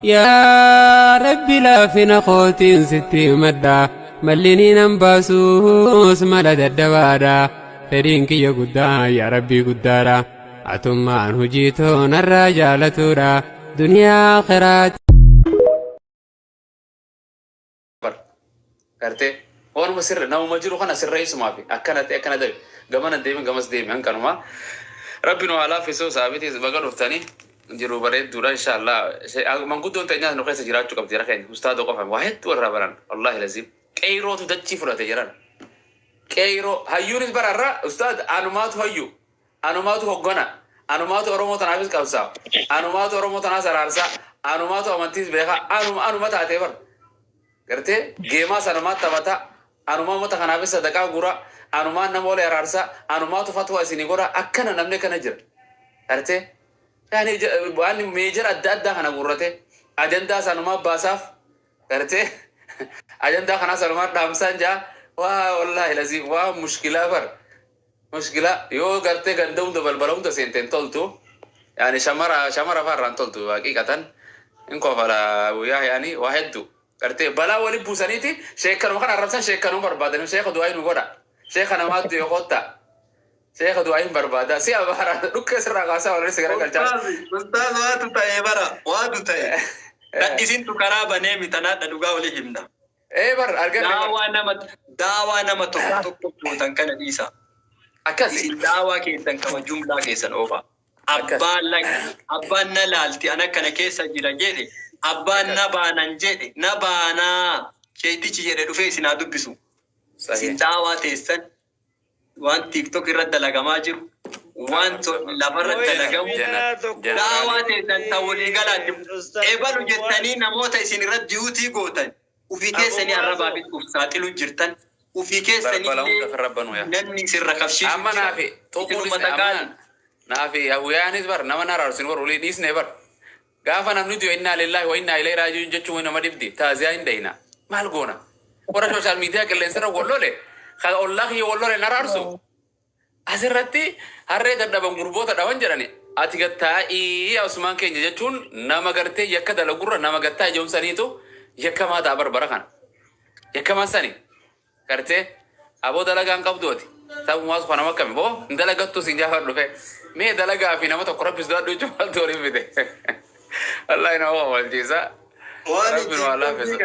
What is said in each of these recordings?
Yaa Rabbi, laafina kootiin sitti himadha. Malli nan baasuus mala daddabaadha. Fedhiin kiyya guddaa, yaa Rabbii, guddaadha. Atummaan hojii too narraa jaalatuudha. Duniyaa akhiraati. Bar gartee waanuma sirre namuma jiru kana sirreessumaa fi akkana ta'e, akkana ta'e, gamana deeme, gamas deeme, hanqanuma Rabbi nu haa laaffisu. Saabitis baga dhuftanii, jiru bareedduudha. Inshallah manguddoon teenyaas nu keessa jiraachuu qabdi. Jara keenya ustaadoo qofa waa hedduu irraa baran. Wallahi lazim qeyrootu dachii fudhate jiran, qeyroo hayyuunis bararra. Ustaad, anumaatu hayyu, anumaatu hoggana, anumaatu Oromoo tanaafis qabsaa, anumaatu Oromoo tanaas araarsaa, anumaatu amantiis beekaa, anuma anuma taatee bar gartee geemaa sanumaa taphataa, anumaa uummata kanaafis sadaqaa guuraa, anumaan nama olee araarsaa, anumaatu fatwa isinii godha. Akkana namni akkana jira gartee, yaani waan meejara adda addaa kana guurrate, ajandaa sanumaa baasaaf, gartee ajandaa kanaa sanumaa dhaamsaan jaa. Waa wallaahi lazim waa mushkilaa bar, mushkilaa yoo gartee ganda hunda balbala hunda seenten toltu, yaani shamara shamara faa irraan toltu. Haqiiqatan hin kofala guyyaa, yaani waa hedduu gartee balaa wali buusaniiti. Sheekkanuma kana arrabsan, sheekkanuma barbaadan. Sheeka du'aa nu godha, sheeka namaa du'e kotta, sheeka du'aa hin barbaada, si abaara dhukkee sirraa kaasaa wal si garagalchaa. Ustaaz, waatu ta'e bara, waatu ta'e. Isintu karaa banee mitanaadha, dhugaa walii himna. Ee bar, arganne bar. Daawaa nama tokko tokko gootan kana dhiisa. Akkasi. Isin daawaa keessan kama jumlaa keessan oofa. Akkas. Abbaan abbaan na laalti ana kana keessa jira jedhe, abbaan na baanan jedhe, na baanaa sheetichi jedhe dhufee isin haa dubbisu. Isin daawaa teessan waan TikTok irratti dalagamaa jiru, waan lafarra dalagamu, daawaa teessan ta walii galaatti ebalu jettanii namoota isin irratti duutii gootan ufii keessanii arrabaa fi uf saaxilu jirtan ufii keessanii. Balbala hunda ofirra banuu yaa. Namni isin rakabsiisu Amma jira. naafi Isin xuquunis ummata amma gaali. naafi hawwiyaanis bar nama na araarsin bar olii dhiisne bar. Gaafa namni du'e "Innaa lillaahi wa innaa ilayhi raaji'uun" jechuun nama dhibdi. Taaziyaa hin dayna. Maal goona? Warra social media qilleensarra wallole, kan ollaa kiyya wallole na araarsu. Asirratti harree dadhaban gurboota dhawan jedhani. Ati gattaa'ii yaa Usmaan keenya jechuun nama gartee yakka dalagurra nama gattaa ijoomsaniitu yakkamaa ta'a barbara kana. Yakkamaan sani. Gartee aboo dalagaan qabdu ati. Sabumaas kana nama akkami boo hin dalagattu siin jaafar dhufe. Mee dalagaa fi nama tokko Rabbi sodaadhu jechuun maaltu waliin fide? Wallaahi nama walchiisa. Waan Rabbi nu haa laaffisu.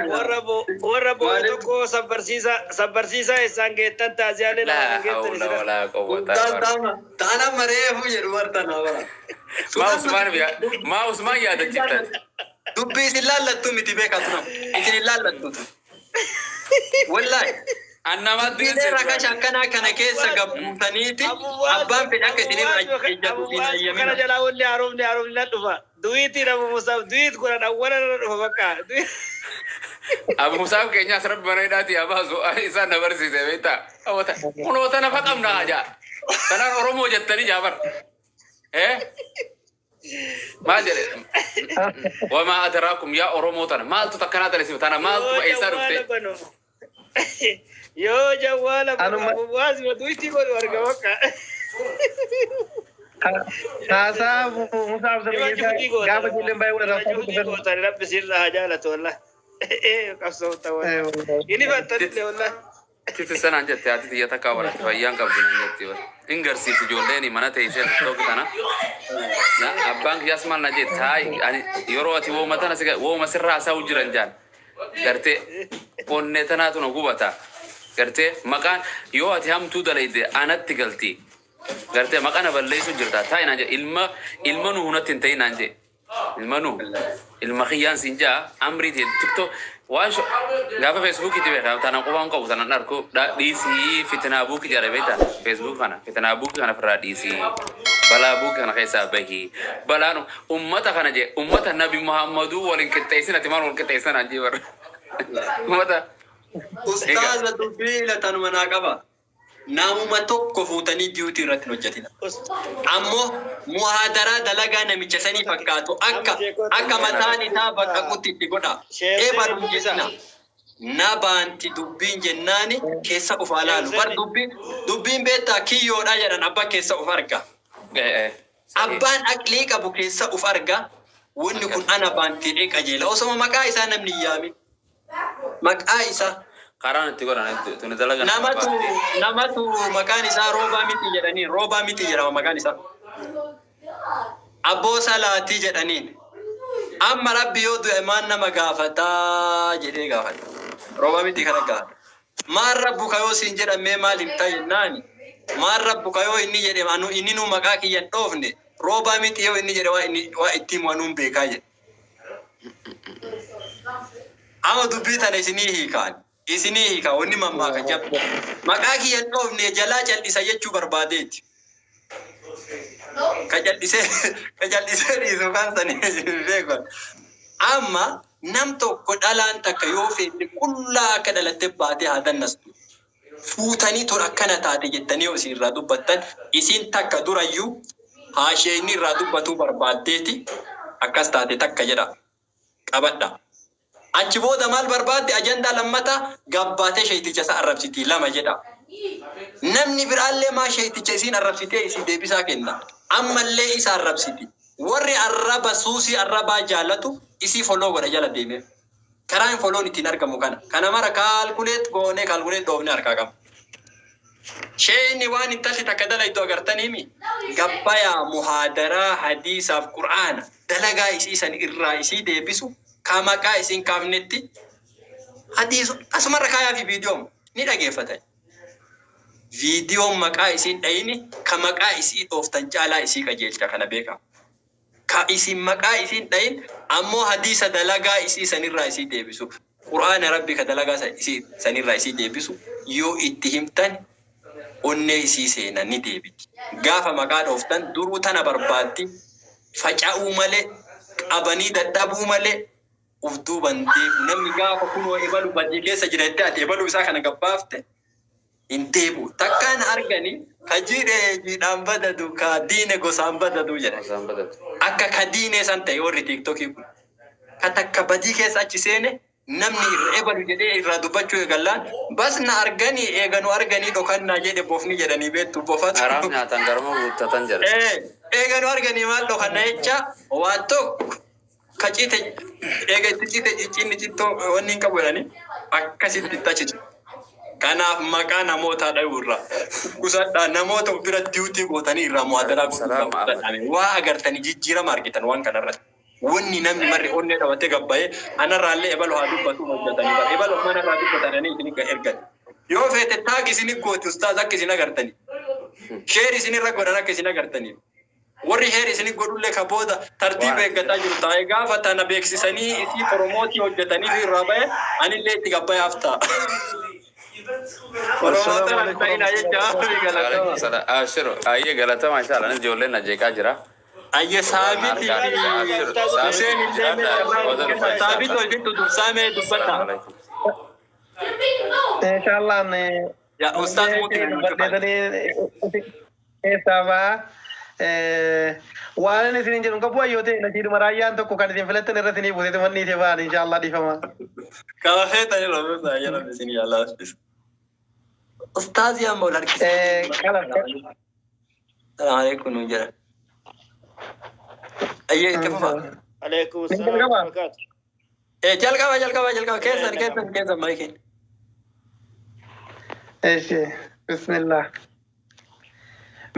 Warra boo tokko sabbarsiisaa isaan geettan taaziyaalee Laa nama geettan hawla isina. walaa quwwata. Ustaaz, taana mareefu jedhu bartana bara. Maa Usmaan yaadachiiftan? Dubbii isin laallattu miti, beekaa turan. Isin hin laallattu. Wallaahi. Annamaatti Dubbiilee rakasha akkanaa kana keessa gabbuutaniiti abbaan fedhe akka isin irra ejjatu hin Kana hayyamina. jalaa wanni haaromni nan dhufa. Duwiitiin Abu Musaaf duwiit godhan awwala nan dhufa bakka. Abu Musaaf keenyaas Rabbi mana hidhaati haa baasu, isaan na barsiise beektaa. Kunoo tana fa qabna jaa. Tanaan Oromoo jettanii jaa bar. Eh? Maal jedhe? Wamaa adaraakum yaa Oromoo, tana maaltu takkanaa tana isin tana maaltu eessaa dhufte? Yoo jawwaala banu Abu Musaaf duwiitii godhu arga bakka. Haasaa Musaa Abdul gaafa ijoolleen baay'ee wal irraa Juhudii gootan, Rabbi sirraa haa jaalatu wallahi. Qabsoofta wallahi. Inni fattanillee wallahi. Sitti sanaan jette, haati tiyya takka baratti fayyaan qabdu naan jetti bar. In garsiifti ijoolleen mana teessee TikTok tana. Na abbaan kiyyaas maal na jette, taayi ani yeroo ati wooma tana si wooma sirraa haasa'u jiran jaan. Gartee onnee tanaatu na gubata. Gartee maqaan yoo ati hamtuu dalayde anatti galti. Gartee maqaa na balleessu jirta. Taayi naan jedhe, ilma nuhu natti hin ta'in naan jedhe. Ilma nuhu ilma kiyyaan siin jaa amrii ta'e TikTok waan gaafa Facebookiitti beekaa tana qubaan qabu tanan arku dhiisii, fitinaa buuki jedha beektaa. Facebook kana, fitinaa buuki kana ofirraa dhiisii, balaa buuki kana keessaa bahii, balaan ummata kana jee, ummata Nabi Muhammaduu waliin qixxeessin, ati maal wal qixxeessan naan jee bara ummata. Ustaaza, dubbii latanuma naa qaba. Namuma tokko fuutanii duty irratti hin hojjetina. Ammoo muhaadaraa dalagaa namicha sanii fakkaatu akka mataan isaa baqaqutti itti godha. Ebalu hin jedhina. Na baanti dubbiin jennaani keessa ufaa laalu. Bar dubbiin beektaa kiyyoodha jedhan, abbaan keessa uf arga. Abbaan aqlii qabu keessa uf arga. Wanni kun ana baanti jedhee qajeela. Osoma maqaa isaa namni hin yaamin. Maqaa isaa. Karaan itti godhan hedduu tuni dalagan nama Namatu baatti. namatu maqaan isaa roobaa miti jedhaniin. Roobaa miti jedhama maqaan isaa. Abboo salaatii jedhaniin. Amma rabbi yoo du'e maan nama gaafataa jedhee gaafata. Roobaa miti kana gaafata. Maal rabbu kayoo siin jedhamee maal hin ta'innaani? Maal rabbu kayoo inni jedhe anu inni nu maqaa kiyya hin dhoofne roobaa miti yoo inni jedhe waa inni waa ittiin wanuun beekaa jedhe. Amma dubbii tana isinii hiikaan. Isinii hiikaa wanni mammaaka jabba. Maqaa kiyya hin dhoofne jalaa cal'isa jechuu barbaadeeti. Ka cal'isee ka cal'isee dhiisu kan sanii hin beekan. Amma nam tokko dhalaan takka yoo feete qullaa akka dhalatte baatee haa dannastu. Fuutanii tol akkana taate jettanii yoo isin irraa dubbattan isin takka durayyuu haasheenni irraa dubbatuu barbaaddeeti akkas taate takka jedha qabadha. Achi booda maal barbaadde ajandaa lammataa gabbaatee sheeticha isa arrabsiti lama jedha. Namni biraallee maa sheeticha isiin arrabsitee isii deebisaa kenna. Ammallee isa arrabsiti. Warri arraba suusii arrabaa jaalatu isii foloo godha jala deemee. Karaan foloon ittiin argamu kana. Kana mara calculate goonee calculate dhoofnee harkaa qaba. Sheeyni waan intalli takka dalaytu agartaniimi. Gabbayaa muhaadaraa hadiisaaf qur'aana dalagaa isii san irraa isii deebisu ka maqaa isiin kaafnetti hadiisu asumarra kaayaa fi viidiyoon ni dhageeffatan. Viidiyoon maqaa isiin dhayini ka maqaa isii dhooftan caalaa isii qajeelcha kana beekaa. Ka isin maqaa isiin dhayin ammoo hadiisa dalagaa isii sanirraa isii deebisu. Qur'aana rabbi ka dalagaa isii sanirraa isii deebisu yoo itti himtan onnee isii seena ni deebiti. Gaafa maqaa dhooftan duruu tana barbaaddi faca'uu malee qabanii dadhabuu malee uf duuban deebu. Namni gaafa kunoo ebalu badii keessa jira jettee ati ebaluu isaa kana gabbaafte hin deebu. Takkaan arganii ka jiidhee jiidhaan badadu ka diine gosaan badadu jedha. Gosaan badadu. Akka ka diinee san ta'e warri tiiktokii kun. Ka takka badii keessa achi seene namni irra ebalu jedhee irraa dubbachuu eegallaan bas na arganii eeganu arganii dhokannaa jedhe bofni jedhanii beektu bofatu. Haraam nyaatan garuma guuttatan jedha. Eeganu arganii maal dhokanna jecha waan tokko ka cite eega itti cite ciccinni cittoo wanni hin qabu jedhanii akkasitti itti achi cite. Kanaaf maqaa namootaa dhayuu irraa kusadhaa namoota of bira diutii gootanii irraa muhaadaraa Salaam gochuu Ahmad. irraa waa agartanii jijjiirama argitan waan kanarratti. Wanni namni marri onnee dhabatee gabbayee anarraallee ebalu haa dubbatu hojjetanii bara ebalu manarraa dubbatanii isin ergan. Yoo feete taag isin gooti ustaaz akka isin agartanii. Sheer isin irra godhan akka isin agartanii. Warri heer isin godhullee ka booda tartiiba eeggataa jiru taa'ee gaafa tana beeksisanii isii promootii hojjetanii fi irraa ba'e anillee itti gabbayaaf ta'a. Assalaamu Promootara alaikum ta'inaa jecha warahmatullahi afi galatama. Waalaikum salaam. Abshiru. Ayyee galatama inshallah. Anis ijoolleen na jeeqaa jira. Ayye saabiti Harkaan abshiru. Hussein Saabiti illee jiraadha. Booda dhufa saabiti inshallah. hojjetu dursaamee dubbata. Assalaamu alaikum. Inshallah Yaa ustaaz mootii dubbadheetanii keessaa ba'a. Waan inni isin jedhu qabu wayyoo ta'e nashiiduma raayyaan tokko kan isin filattan irra isinii buuseetu manni isee ba'an inshallah dhiifama. Kama feetanii roobisa ayya rabbi isin yaa laaffisu. Ustaaz yaa mool harkisee. Kalaaf. Salaamu alaikum nuun jedhan. Ayyee itti fufa. Alaikum Ni salam jalqaba? barakaatu. Jalqaba jalqaba jalqaba keessan keessan keessan maayikiin. Eeshi bismillah.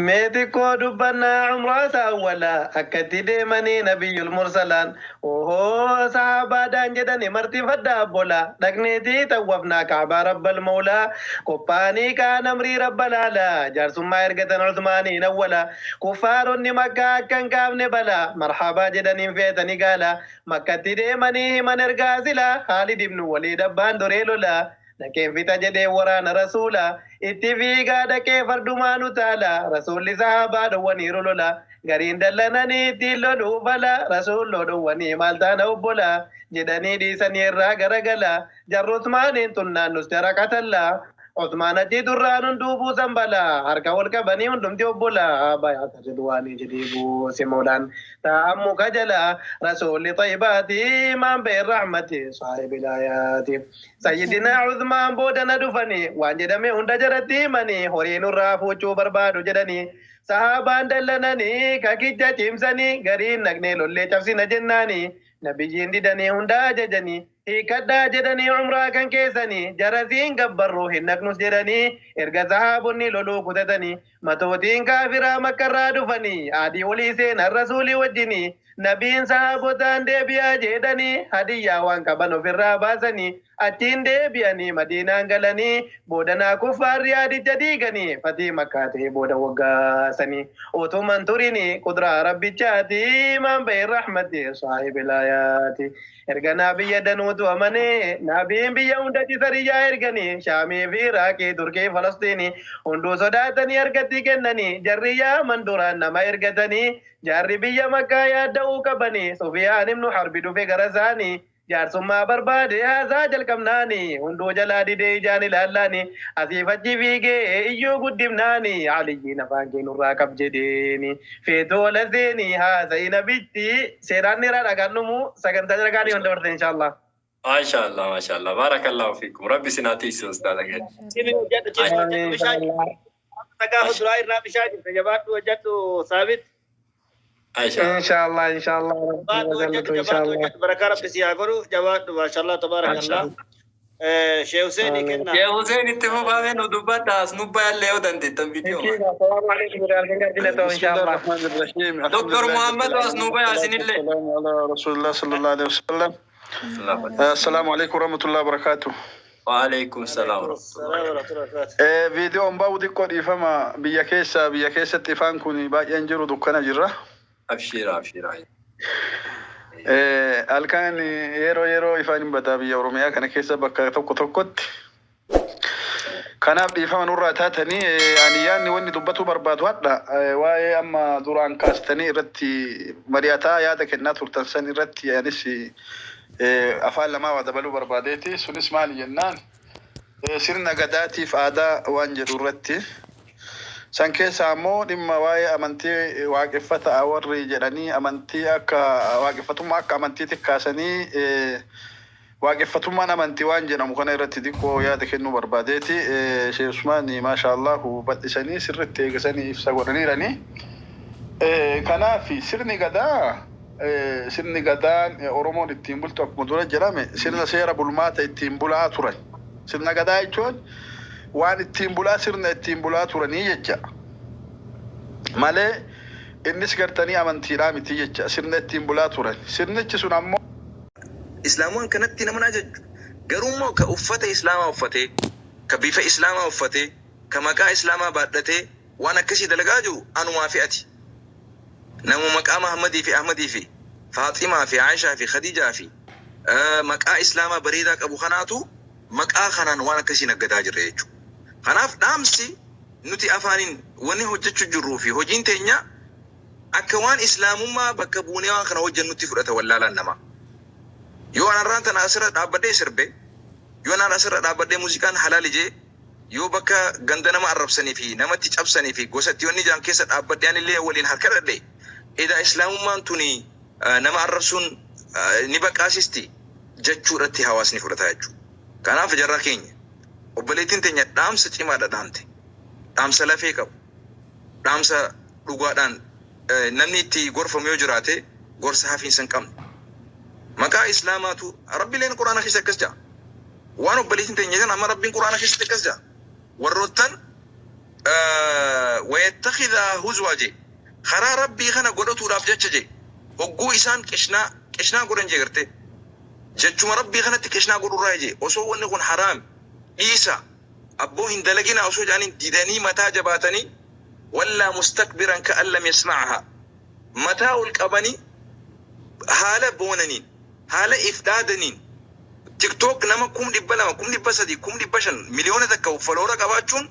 Meeti koo dubbannaa umraasa awwalaa akkatti deemanii nabiyyul mursalaan ohoo sahaabaadhaan jedhani martifadha abbolaa dhaqneetii tawwafnaa kaabaa rabbal mawlaa qophaanii kaan amrii rabbalaalaa jaarsummaa ergatan Usmaaniin awwalaa kuffaaronni makkaa akka hin kaafne balaa marhabaa jedhaniin feetanii gaala makkatti deemanii himan ergaa silaa haali dibnu walii dabbaan doree lolaa dhaqeen fixa jedhee waraana rasuula itti fiigaa dhaqee fardumaan utaala rasuulli sahabaa dhowwaniiru lola gariin dallananii ittiin loluu bala rasuulloo dhowwanii maal taana obbola jedhanii dhiisanii irraa garagala jarri Usmaaniin tunnaan nus jara qatalla Usmaan achi durraan hunduu buusan bala harka wal qabanii hundumti obbola bayaata ridwaanii jedhee buuse moolaan taa'ammu kajala rasuulli xayyibaati maan ba'e rahmati saahibil hayaati. Sayyidina Usmaan booda na dhufanii waan jedhame hunda jaratti himanii horii nurraa fuuchuu barbaadu jedhanii Sahaabaan dallananii kakicha cimsanii gariin naqnee lollee cabsina jennaanii nabiyyiin didanii hundaa ajajanii hiikadhaa jedhanii umraa kan keessanii jarasiin gabbarruu hin naqnus jedhanii erga sahaabonni loluu kutatanii matootiin kaafiraa makkarraa dhufanii adii olii seenan rasuulii wajjinii nabiin sahaabotaan deebi'aa jedhanii hadiyyaa waan qaban ofirraa baasanii achiin deebi'anii madiinaan galanii boodanaa kuffaarri yaadicha diiganii fatii makkaa ta'e booda waggaasanii utuman turini kuduraa rabbichaati maan ba'e rahmati saahibilaayaati erga biyya danuutu amanee nabiin biyya hunda cisariyyaa erganii shaamii fi iraaqii turkii falastiinii hunduu sodaatanii harkatti kennanii jarri yaaman duraan nama ergatanii jaarri biyya makkaa yaadda'uu qabanii sufiyaan ibnu harbi dhufe gara isaanii jaarsummaa barbaade haasaa jalqabnaani hunduu jalaa didee ijaan ilaallaani asiif achi fiigee iyyuu guddifnaani aliyyiin afaan kee nurraa qab jedheeni feetoo seeni haasa'i nabitti seeraan dheeraa dhagaan dhumu sagantaa jalqaanii hunda barte inshaallah. Maashaallah, maashaallah. Baarakallahu fiikum. Rabbi isin haa tiisu ustaaza keenya. Cimi hojjedhu, cimi hojjedhu, bishaan gaafa duraa irraa bishaan jirta jabaadhu hojjedhu saabit. Maashaallah. Inshaallah, inshaallah. Jabaadhu hojjedhu, jabaadhu hojjedhu, barakaa rabbi si haa godhu, jabaadhu, maashaallah, tabaarakallah. Shee Hussein kenna. Shee Hussein itti fufaamee nu dubbadha as nu bayallee yoo dandeettan viidiyoo. Assalamu alaikum بسم الله الرحمن الرحيم الحمد دكتور لله محمد رب وأسنوبة العالمين، ياسين الله. والسلام على رسول الله صلى الله عليه وسلم. السلام عليكم ورحمة الله وبركاته. وعليكم السلام ورحمة الله. Salaam wa rahmatullahi wa barakaatuh. Viidiyoon bahu xiqqoo dhiifama biyya keessa biyya keessatti ifaan kun baay'een jiru dukkana jirra. Abshiira, abshiira. Halkan yeroo yeroo ifaan hin badaa biyya Oromiyaa kana keessa bakka tokko tokkotti. Kanaaf dhiifama nurraa taatanii ani yaadni wanni dubbatu barbaadu hadha waa'ee amma duraan kaastanii irratti mari'ataa yaada kennaa turtan san irratti anis afaan lamaa waa dabaluu barbaadeeti. Sunis maali jennaan sirna gadaatiif aadaa waan jedhu irratti. San keessa ammoo dhimma waa'ee amantii waaqeffata warri jedhanii amantii akka waaqeffatummaa akka amantiitti kaasanii waaqeffatummaan amantii waan jedhamu kana irratti xiqqoo yaada kennuu barbaadeeti. Sheekh Usmaan maasha Allahu bal'isanii sirriitti eegasanii ibsa godhaniirani. Kanaaf sirni gadaa sirni gadaan Oromoon ittiin bultu akkuma dura jedhame sirna seera bulmaata ittiin bulaa turan. Sirna gadaa jechuun waan ittiin bulaa sirna ittiin bulaa turanii jecha. Malee innis gartanii amantiidhaa miti jecha sirna ittiin bulaa turan. Sirnichi sun ammoo Islaamumaan kanatti nama ajaju. Garuu immoo ka uffata islaamaa uffatee, ka bifa islaamaa uffatee, ka maqaa islaamaa baadhatee waan akkasii dalagaa jiru anumaa fi ati. Namu maqaa Mahammadii fi Ahmadii fi Faaximaa fi Aishaa fi Khadiijaa fi maqaa islaamaa bareedaa qabu kanaatu maqaa kanaan waan akkasii naggadaa jirra jechuudha. Kanaaf dhaamsi nuti afaaniin wanni hojjechuu jirruu fi hojiin teenya akka waan islaamummaa bakka buunee waan kana hojjennutti fudhata wallaalaan namaa. Yoo anarraan tana asirra dhaabbadhee sirbe, yoo anaan asirra dhaabbadhee muuziqaan halaali jee, yoo bakka ganda nama arrabsanii fi namatti cabsanii fi gosatti wanni jaan keessa dhaabbadhee anillee waliin harka dhadhe, edaa islaamummaan tuni nama arrabsuun ni baqaasisti jechuudhatti hawaasni fudhata jechuudha. Kanaaf jarra keenya obboleettiin teenya dhaamsa cimaadha dhaamte. Dhaamsa lafee qabu. Dhaamsa dhugaadhaan namni itti gorfamu yoo jiraate gorsa hafiinsa hin qabne. Maqaa islaamaatu rabbileen quraana keessa akkas jedha. Waan obboleettiin teenya jedhan amma rabbiin quraana keessatti akkas jedha. Warroottan wayattakhidha huzwaa jee karaa rabbii kana godhatuudhaaf jecha jee hogguu isaan qishnaa qishnaa godhan jee garte jechuma rabbii kanatti qishnaa godhurraa jee osoo wanni kun haraam dhiisa abboo hin dalagina osoo jedhaniin didanii mataa jabaatanii wallaa mustakbiran ka'an lam yasma'aha mataa ol qabanii haala boonaniin haala if dhaadaniin TikTok nama 200,000, 300,000, 500,000, 1,000,000 follower qabaachuun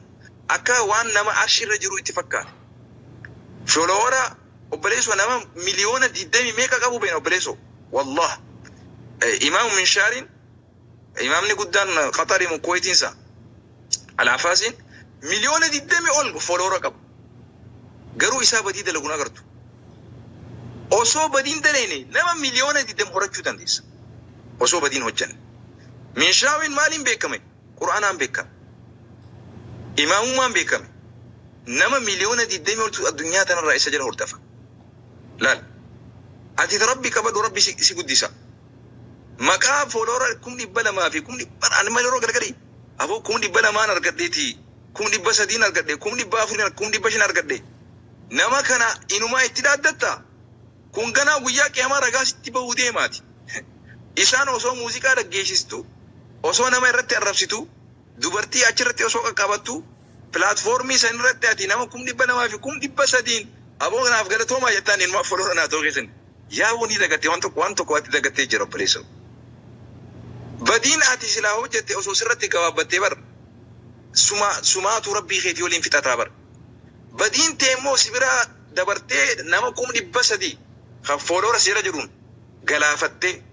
akka waan nama arshirra jiru itti fakkaata. Follower obboleessoo nama 20 miliyoona meeqa qabu beena obboleessoo. Wallah. Imaamu Minshaariin imaamni guddaan Qatarii Kuweetiinsa Alaafaasiin 20 miliyoona ol follower qabu. Garuu isaa badii dalaguun agartu. Osoo badiin daleene nama 20 miliyoona horachuu dandeessa. Osoo badiin hojjanne. Minshaawin maaliin beekame? Qura'aanaan beekame. Imaamummaan beekame. Nama 20 miliyoona oltu addunyaa tanarraa isa jala hordafa. Laal. Ati Rabbi qabadhu, Rabbi si guddisa. Maqaa follower 200,000 fi 100,000 ani yeroo gargari aboo 200,000n argadheeti, 300,000n argadhe, 400,000n, 500,000 argadhe. Nama kana inumaa itti dhaaddatta. Kun ganaa guyyaa qiyaamaa ragaa sitti bahuu deemaati. Isaan osoo muuziqaa dhaggeessistu, osoo nama irratti arrabsitu, dubartii achirratti osoo qaqqabattu, platformii san irratti ati nama 200,000 fi 300,000n aboo kanaaf galatoomaa jettaan inumaa follower naa ta'uu keessan. Yaa wani dagattee, waan tokko, waan tokko ati dagattee jira, obboleessa. Badiin ati silaa hojjette osoo sirratti gabaabbattee bar suma sumaatu Rabbii keetii waliin fixataa bar. Badiin tee immoo si biraa dabartee nama 300,000 kan follower seera jedhuun galaafattee,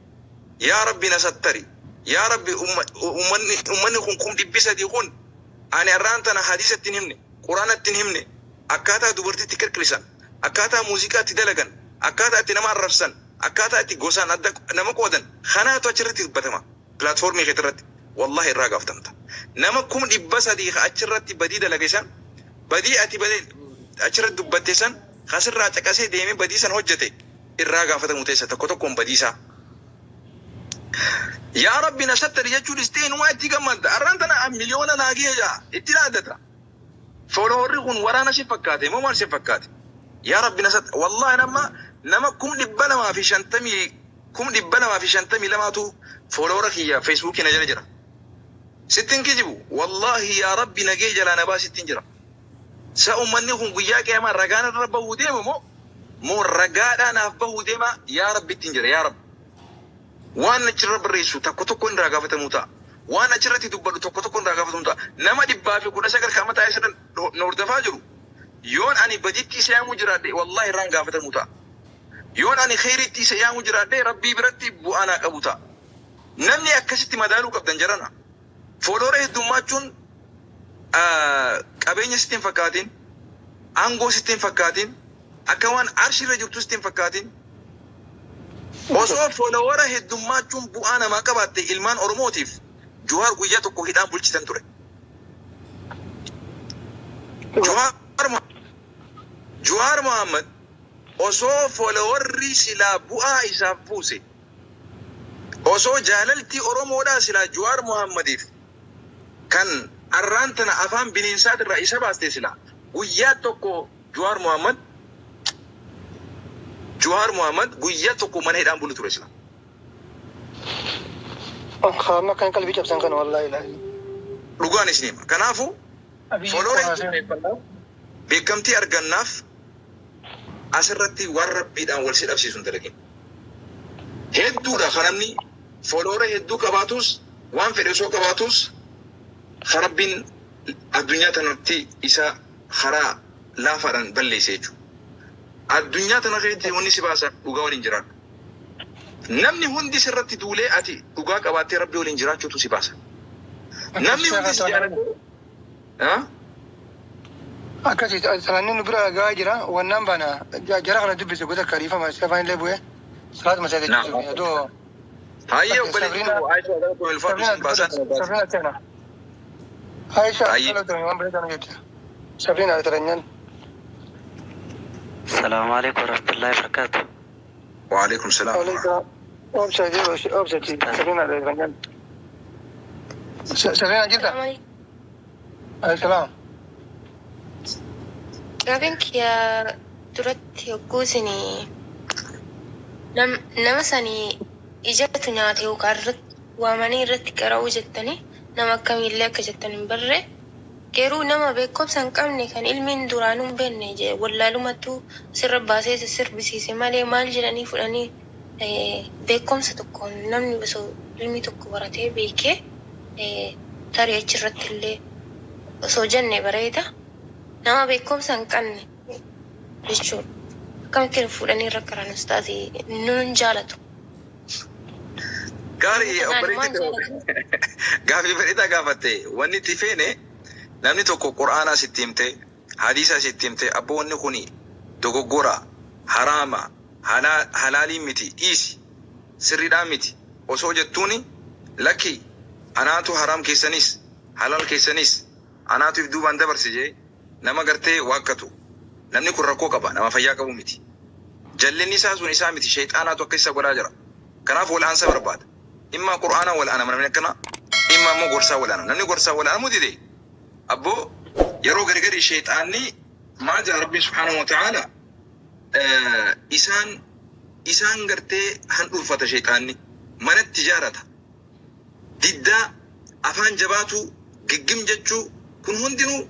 yaa Rabbi na sattari, yaa Rabbi, ummanni kun 300,000 kun ani har'aan tana hadiisa ittiin himne, Quraana ittiin himne, akkaataa dubartiitti qirqirisan, akkaataa muuziqaatti dalagan, akkaataa itti nama arrabsan, akkaataa itti gosaan adda nama qoodan kanaatu achirratti dubbatama. Platformii keetii irratti wallahi irraa gaafatamta. Nama 300,000 ka achirratti badii dalage san, badii ati badii achirratti dubbatte san kasirraa caqasee deemee badii san hojjete irraa gaafatamu teessa tokko tokkoon badii isaa. Yaa Rabbi na sattari jechuun dhistee inumaa itti gammadda. Har'aan tana miliyoona naa gahee jaa itti dhaaddata. Followerri kun waraana si fakkaate moo maal si fakkaate? Yaa Rabbi na sattari. Wallahi nama 250,000, 252,000tu follower kiyya Facebookii na jala jira. Sittin kijibu. Wallahi yaa Rabbi nagee jalaa na baasittiin jira. Sa ummanni kun guyyaa qiyaamaa ragaan irra bahuu deema moo ragaadhaa naaf bahuu deema? Yaa Rabbi ittiin jira, yaa Rabbi. Waan achirra barreessu tokko tokko irraa gaafatamuu ta'a. Waan achirratti dubbadhu tokko tokko irraa gaafatamuu ta'a. Nama 119 kan mataa isa na hordofaa jiru. Yoon ani baditti isa yaamuu jiraadhe, wallahi irraan gaafatamuu ta'a. Yoon ani kheyriitti isa yaamuu jiraadhe, Rabbii biratti bu'aa naa qabu ta'a. Namni akkasitti madaaluu qabdan jarana. Follower heddummachuun qabeenya sitti hin fakkaatin, aangoo sitti hin fakkaatin, akka waan arshirra jirtu sitti hin fakkaatin. Osoo follower heddummachuun bu'aa namaa qabaatte, ilmaan Oromootiif Juwaar guyyaa tokko hidhaan bulchitan ture. Juwaar Mohaammed osoo followerri silaa bu'aa isaaf buuse, osoo jaalalti Oromoodhaa silaa Juwaar Mohammediif kan arraan tana afaan bineensaatirraa isa baaste, silaa guyyaa tokko Juwaar Mohaammed guyyaa tokko mana hidhaan bulu ture silaa. Qaama kan qalbii cabsan kana wallaahi ilaahi. Dhugaan isin hima. Kanaafuu follower beekamtii argannaaf asirratti waan Rabbiidhaan wal si dhabsiisu hin dalagin. Hedduudha kan namni follower hedduu qabaatus, waan fedhe osoo qabaatus, kan Rabbiin addunyaa tanatti isa karaa laafaadhaan balleesse jechuudha. Addunyaa tana keessatti wanni si baasa dhugaa waliin jiraadhu. Namni hundi sirratti duulee ati dhugaa qabaattee Rabbi waliin jiraachuutu si baasa. Namni hundi si jaallatee Akkasi salaanni nu bira gahaa jira. Wannaan baana jara kana dubbise gosa akka riifama afaan illee bu'ee salaat masaa jechuudha. Adoo Hayyee, obboleettii koo Aisha, gara ulfaatu sin baasaa. Sabrina Tena. Aisha kalau waan bareedaa nu jette. Sabrina taranyaan. السلام عليكم ورحمة الله وبركاته. وعليكم السلام. Waalaikum. Obsa obsa Sabrina taranyaan. Sabrina jirta? Salaam. Gaaffiin kiyya duratti yogguu isin nama sanii ijatu nyaate yookaan irratti waamanii irratti qara'uu jettanii, nama akkamiillee akka jettan hin barre, garuu nama beekumsa hin qabne kan ilmiin duraanuu hin beekne wallaalumattuu sirra baasee sirbisiise malee maal jedhanii fudhanii, beekumsa tokkoon namni osoo ilmii tokko baratee beekee tarii achirratti illee osoo jenne bareeda. Nama beekumsa hin qabne jechuudha. Akkamitti fuudhanii irra karan ustaazi nun jaalatu. Gaarii. Kanaan waan Obboleettii jaalatu. Gaafii bareedaa gaafatte. Wanni itti feene namni tokko Qur'aanaa sitti himte, hadiisaa sitti himte, abboo wanni kuni dogoggora, haraama, halaalii miti, dhiisi, sirriidhaa miti osoo jettuuni, lakki, anaatu haraam keessanis halaal keessanis anaatu if duubaan dabarse jee. Nama gartee waakkatu. Namni kun rakkoo qaba. Nama fayyaa qabu miti. Jallinni isaa sun isaa miti. Shayxaanaatu akka isa godhaa jira. Kanaaf wal'aansa barbaada. Imma Qur'aanaan wal'aanama namni akkana. Imma immoo gorsaa wal'aanama. Namni gorsaa wal'aanamuu dide. Abboo yeroo gari gari shayxaanni maal jedha Rabbiin subhaanahu wa ta'aala isaan isaan gartee handhuurfata shayxaanni. Manatti ijaarata. Diddaa, afaan jabaatuu, giggim jechuu kun hundinuu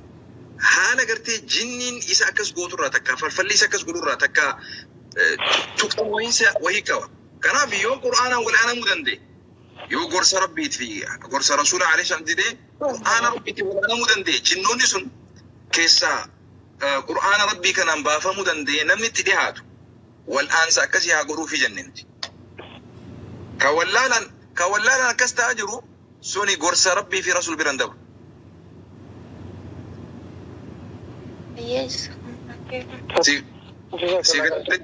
haala gartee jinniin isa akkas gooturraa takka falfalli isa akkas godhurraa takka tuqamuinsa wahii qaba. Kanaaf yoo Qur'aanaan wal'aanamuu danda'e, yoo gorsa Rabbiit fi gorsa Rasuula alayhi salaam didee Qur'aana Rabbiitiin wal'aanamuu danda'e, jinnoonni sun keessaa Qur'aana Rabbii kanaan baafamuu danda'e namni itti dhihaatu wal'aansa akkasii haa godhuufi jenne nuti. Ka wallaalaan ka wallaalaan akkas ta'aa jiru suni gorsa Rabbii fi Rasuul bira hin dabru. Yes. Si si galte?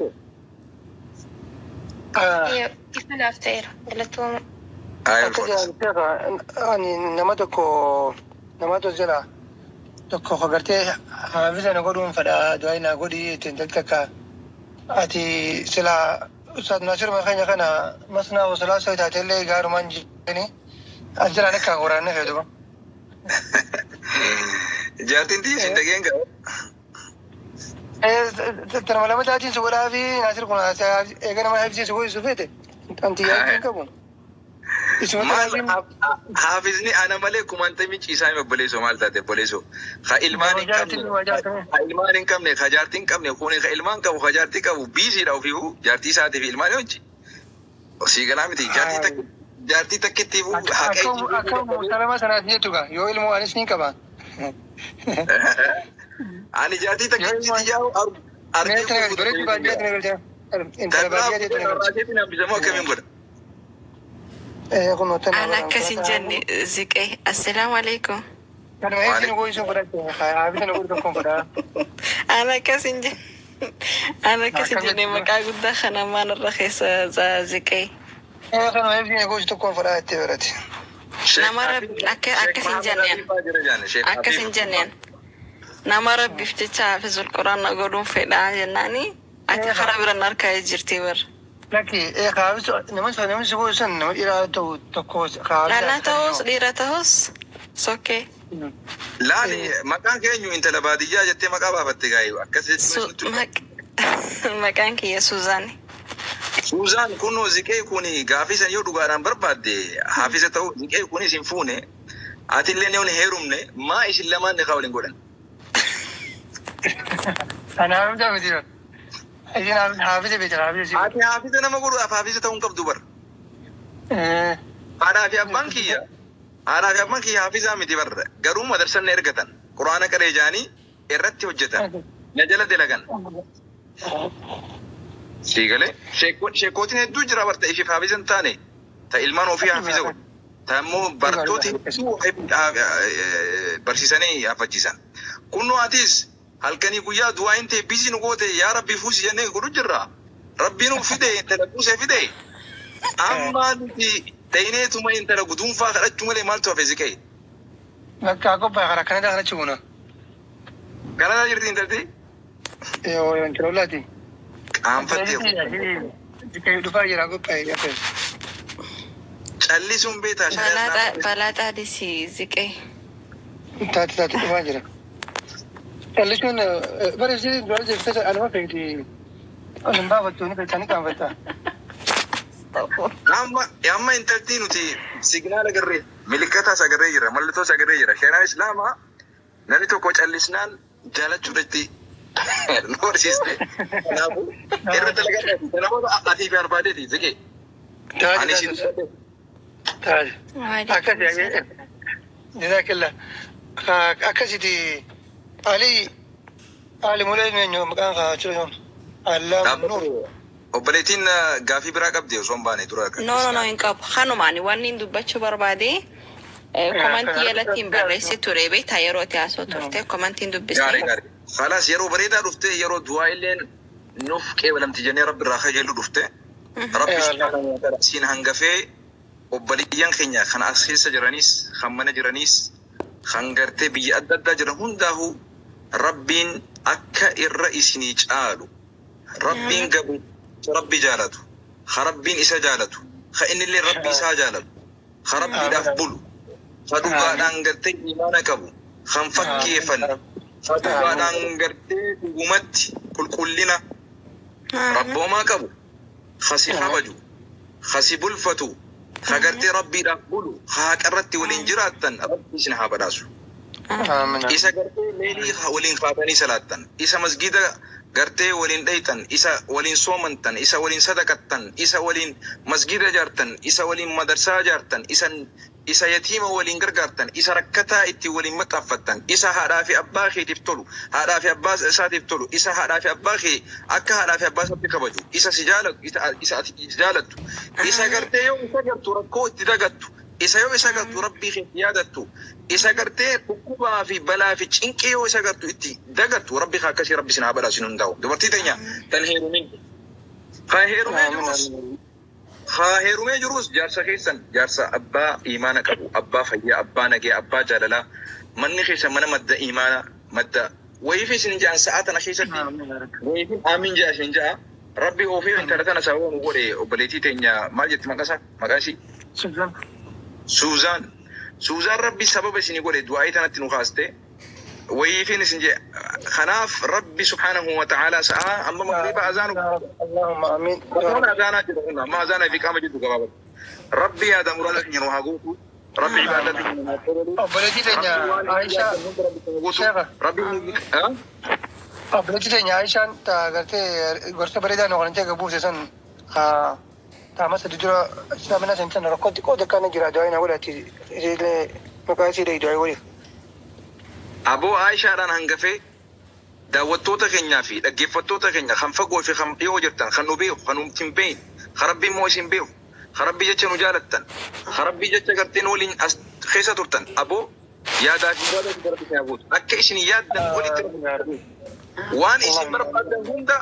Ifa naaf ta'eera. Galatooma. Ayya Akka ulfaata. jedhan ani nama tokko namatu jira tokko ka gartee haafisa na godhuun fedha du'aa na godhi ittiin takka ati sila Ustaaz Nasir keenya kana masnaa wasalaa soo taatellee gaarumaan jedhani as jiraan akka waraanne feetu. Jaartiin tiyya sin dhageen gaa. Tanuma lama taatiin si godhaa fi Nasir kun eega nama hafisee si godhisu feete anti yaaduu hin qabu. Isuma Maal haafizni ana malee kumaantamii ciisaa hime obboleessoo maal taate obboleessoo. Ka ilmaan hin qabne ka ilmaan hin qabne ka jaartii hin qabne kuni ka ilmaan qabu ka jaartii qabu biisiidha ofiifuu jaartii isaatii fi ilmaan wajji. Sii galaa miti jaartii takka jaartii takkittiifuu haqa Akka isii akka musalama sanaaf jettu gaa yoo ilmoo anis ni qaba. Ani jaartii takkitti yaa'u argee Mee tana bareedu baadiyyaa tana galcha. Intala Tanaa baadiyyaa tana galcha. raaseetiin hambisamoo akkamiin godha? Kun tana Ana akkas hin jenne ziqee. Assalaamu alaikum. Kanuma eessi nu goyisuun fudhatte haafisa nu godhu tokkoon fudhaa. Ana akkas hin jenne. Ana akkas hin jenne maqaa guddaa kana maan irra keessa ziqee. Kanuma eessi nu goyisu tokkoon fudhaa jettee barate. Nama rabbi akka akkas hin jenneen. Akkas hin jenneen. Nama rabbiif jecha hafizul quraan na godhuun fedhaa jennaani. Ati karaa bira na harkaa jirti bar. Lakki haafisa nama namni si goyisan nama dhiiraa ta'u tokko haafisa. Dhalaa ta'us dhiira ta'us sokkee. Laali maqaan keenyu intala baadiyyaa jettee maqaa baafatte gaa'ee akkas jechuun Maqaan kiyya Suuzaani. Suuzaan kunoo ziqee kun gaafii san yoo dhugaadhaan barbaadde haafisa ta'u ziqee kun isin fuune ati illee ni heerumne maa isin lamaan ni waliin godhan. Ana haafisa miti. Isin haafisa beekta haafisa si. Ati haafisa nama godhuudhaaf haafisa ta'uu hin qabdu bar. Haadhaa fi abbaan kiyya haadhaa fi abbaan kiyya haafisaa miti bar garuu madarsan na ergatan quraana qaree jaanii irratti hojjetan na jala dalagan. Sii galee sheekootiin hedduu jira barta isheef haafisa hin taane ta ilmaan ofii haafisa godhu. Ta immoo barattoota hedduu barsiisanii haafachiisan. Kunnoo atis halkanii guyyaa du'aa hin ta'e bisi nu goote yaa Rabbi fuusi jennee godhu jirra. Rabbi nu fide intala buusee fide. Amma nuti ta'ineetuma intala guduunfaa kadhachuu malee maaltu hafe si ka'e. Bakka qophaa'e karaa Kanadaa kanatti buna. Kanadaa jirti intalti? Yoo intala olaati. Qaanfattee. Dhufaa jira qophaa'e. Callisuun beektaa Balaa xaadisii ziqee. Taate taate dhufaa jira. Callisuun bara ishee dura jettee anuma feeti. Ani baafattu ni feeti ani qaanfatta. Amma amma intalti nuti signal agarree milikkata agarree jira mallattoo agarree jira. Shari'aan Islaamaa namni tokko callisnaan jaalachuudhatti nu barsiiste. Kanaafuu irra dalagaa namoota atii fi barbaadeeti ziqee. Ani isin Taate. Akkasi jazaakillah. Akkasiti Ali Ali mulee eenyu maqaan kaa jiru sun Allaam Nuur. Obboleettiin gaafii biraa qabdi osoo hin baane dura. No, no, no, hin qabu. Kanumaan wanni hin dubbachuu barbaade komantii jalatti hin barreessi ture beektaa yeroo itti haasoo turte komantii hin Gaarii dubbisne. gaarii. Khalaas yeroo bareedaa dhufte yeroo du'aa illeen nuuf qeebalamti jennee rabbi irraa kajeellu dhufte. Rabbi subhaanahu wa ta'ala siin hangafee obboleeyyan keenya kan as keessa jiranis kan mana jiranis kan gartee biyya adda addaa jiran hundaa'uu Rabbiin akka irra isinii caalu, Rabbiin gabricha Rabbi jaalatu, ka Rabbiin isa jaalatu, ka innillee Rabbi isaa jaalatu, ka Rabbiidhaaf bulu, ka dhugaadhaan gartee iimaana qabu, kan fakkeeffanne, ka dhugaadhaan gartee dhugumatti qulqullina Rabboomaa qabu, ka si kabaju, ka si bulfatu, ka gartee Rabbiidhaaf bulu, ka haqarratti waliin jiraattan Rabbi isin haa badhaasu. Isa gartee leelii waliin kaatanii salaattan, isa masgida gartee waliin dhayxan, isa waliin soomantan, isa waliin sadaqattan, isa waliin masgida ijaartan, isa waliin madarsaa ijaartan, isa yatiima waliin gargaartan, isa rakkataa itti waliin maxxanfattan, isa haadhaa fi abbaa keetiif tolu, haadhaa fi abbaa isaatiif tolu, isa haadhaa fi abbaa kee akka haadhaa fi abbaa isaatti kabaju, isa si jaalatu, isa ati jaalattu, isa gartee yoo isa gartu rakkoo itti dagattu, isa yoo isa gartu Rabbii kee itti yaadattu, isa gartee dhukkubaa fi balaa fi cinqii yoo isa gartu itti dagattu, Rabbi ka akkasii Rabbi isin haa badhaasu isin hundaa'u. Dubartii teenya tan heerumin, ka heerumee jirus, haa heerumee jirus, jaarsa keessan jaarsa abbaa iimaana qabu, abbaa fayyaa, abbaa nagee, abbaa jaalalaa, manni keessan mana madda iimaana madda wayiif isin ja'an sa'aa tana keessatti wayiifin aamin ja'a isin ja'a. Rabbi oofee intala tana sababa nu godhe. Obboleettii teenya maal jetti maqaa isaa, maqaan isii? Suuzaan. Suuzaan Rabbi sababa isinii godhe, du'aa'ii tanatti nu kaaste wayiifin isin jedhe. Kanaaf Rabbi subhaanahu wa ta'aalaa sa'aa amma magriiba azaanu Allahumma amiin. Rakkoon azaanaa jedhu kun amma azaanaa fi qaama jedhu gabaabatti. Rabbi yaada muraasa keenya nu haa guutu. Rabbi ibaadaa keenya nu haa qabalu. Obboleettii teenya Rabbi waan Aishaa yaaddan hunda Rabbi nu haa guutu. Sheekha. Rabbi ha? Obboleettii teenya Aishaan ta gartee gorsa bareedaa nu kanantee gabuuse san ta amma sadi dura islaamina san tan rakkoo xiqqoo takkaan jira, du'aa na godhati, isiillee maqaa isii du'aa godhi. Aboo, Aishaadhaan hangafee daawwattoota keenyaa fi dhaggeeffattoota keenya kan fagoo fi kan dhiyoo jirtan, kan nu beeku, kan nu hin beekne, kan Rabbi immoo isin beeku, kan Rabbi jecha nu jaalattan, kan Rabbi jecha gartee nu waliin as keessa turtan, aboo, yaadaa fi muraada isin Rabbi isin haa guutu. Akka isin yaaddan olitti Rabbi isin haa guutu. Waan isin barbaadan hunda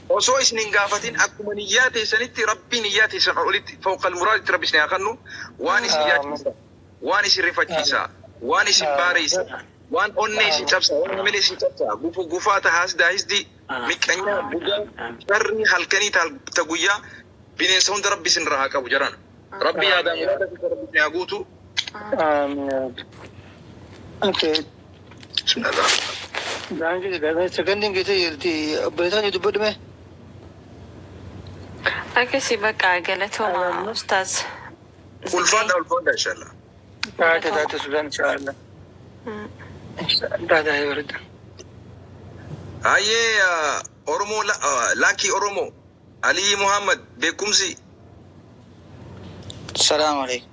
osoo isin hin gaafatin akkuma niyyaa teessanitti Rabbi niyyaa teessan olitti fawqal muraaditti Rabbi isin haa kennu. Waan isin yaachisa, waan isin rifachiisa, waan isin baareessa, waan onnee isin cabsa, waan hamilee isin cabsa, gufu gufaa ta hasdaa hisdii, miqqanyaa, bugaa, sharrii halkanii ta guyyaa, bineensa hunda Rabbi isin irraa haa qabu jaran. Rabbi yaadaa muraada keessa Rabbi isin haa guutu. Amiin. Okay. Bismillah. Daangi sekondiin keessa jirti, obboleessa keenya dubbadhu mee. Akkasii bakka, galatooma ustaaz. Ulfaadha, ulfaadha, inshallah. Taate, taate Sudaan, inshallah. Taate bareeda. Hayyee, Oromoo laakii Oromoo Alii Muhammad beekumsi. Salaamu alaikum.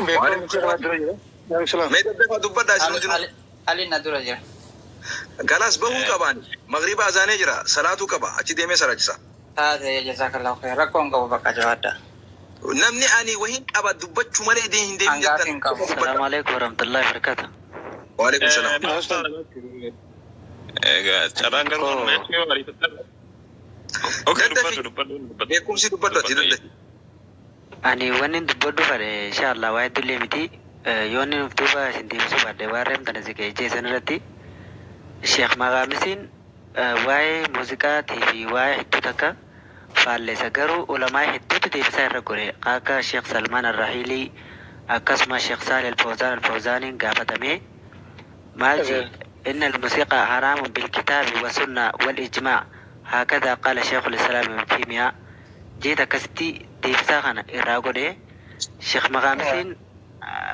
Beekumsi dura jira. Waalaikum. Mee daddafaa dubbadhaa isin hundinuu. Ali na dura jira. Galaas bahuu qabaan magriba azaanee jira, salaatuu qaba, achi deemee salaachisa. Taate, jazakallahu khair. Rakkoon qabu, bakka jabaadha. Namni ani wahin qaba dubbachuu malee hin deemin Hangaaf jettan hin qabu. dubbadha. Salaamu alaikum warahmatullahi wabarakatuh. Waalaikum salaam. Egaa carraan garuu Koo yoo ariifattan. Okay, Daddafi dubbadhu, dubbadhu, dubbadhu. Beekumsi dubbadhu ati daddafi. Ani wanni dubbadhu fadhe inshallah waa heddullee miti. Yoo inni nuuf duuba isin deebisuu baadhe, waan reemtan isin jeessan irratti Sheekh Maqaamisiin waa'ee muuziqaatii fi waa'ee hedduu takka faallessa, garuu ulamaa hedduutu deebisaa irra godhe, akka Sheekh Salmaan Arrahiilii, akkasuma Sheekh Saalih Alfawzaan Alfawzaaniin gaafatamee maal jee? إن الموسيقى حرام بالكتاب والسنة والإجماع، هكذا قال شيخ الإسلام ابن تيمية jeet. Akkasitti deebisaa kana irraa godhe Sheekh Maqaamisiin.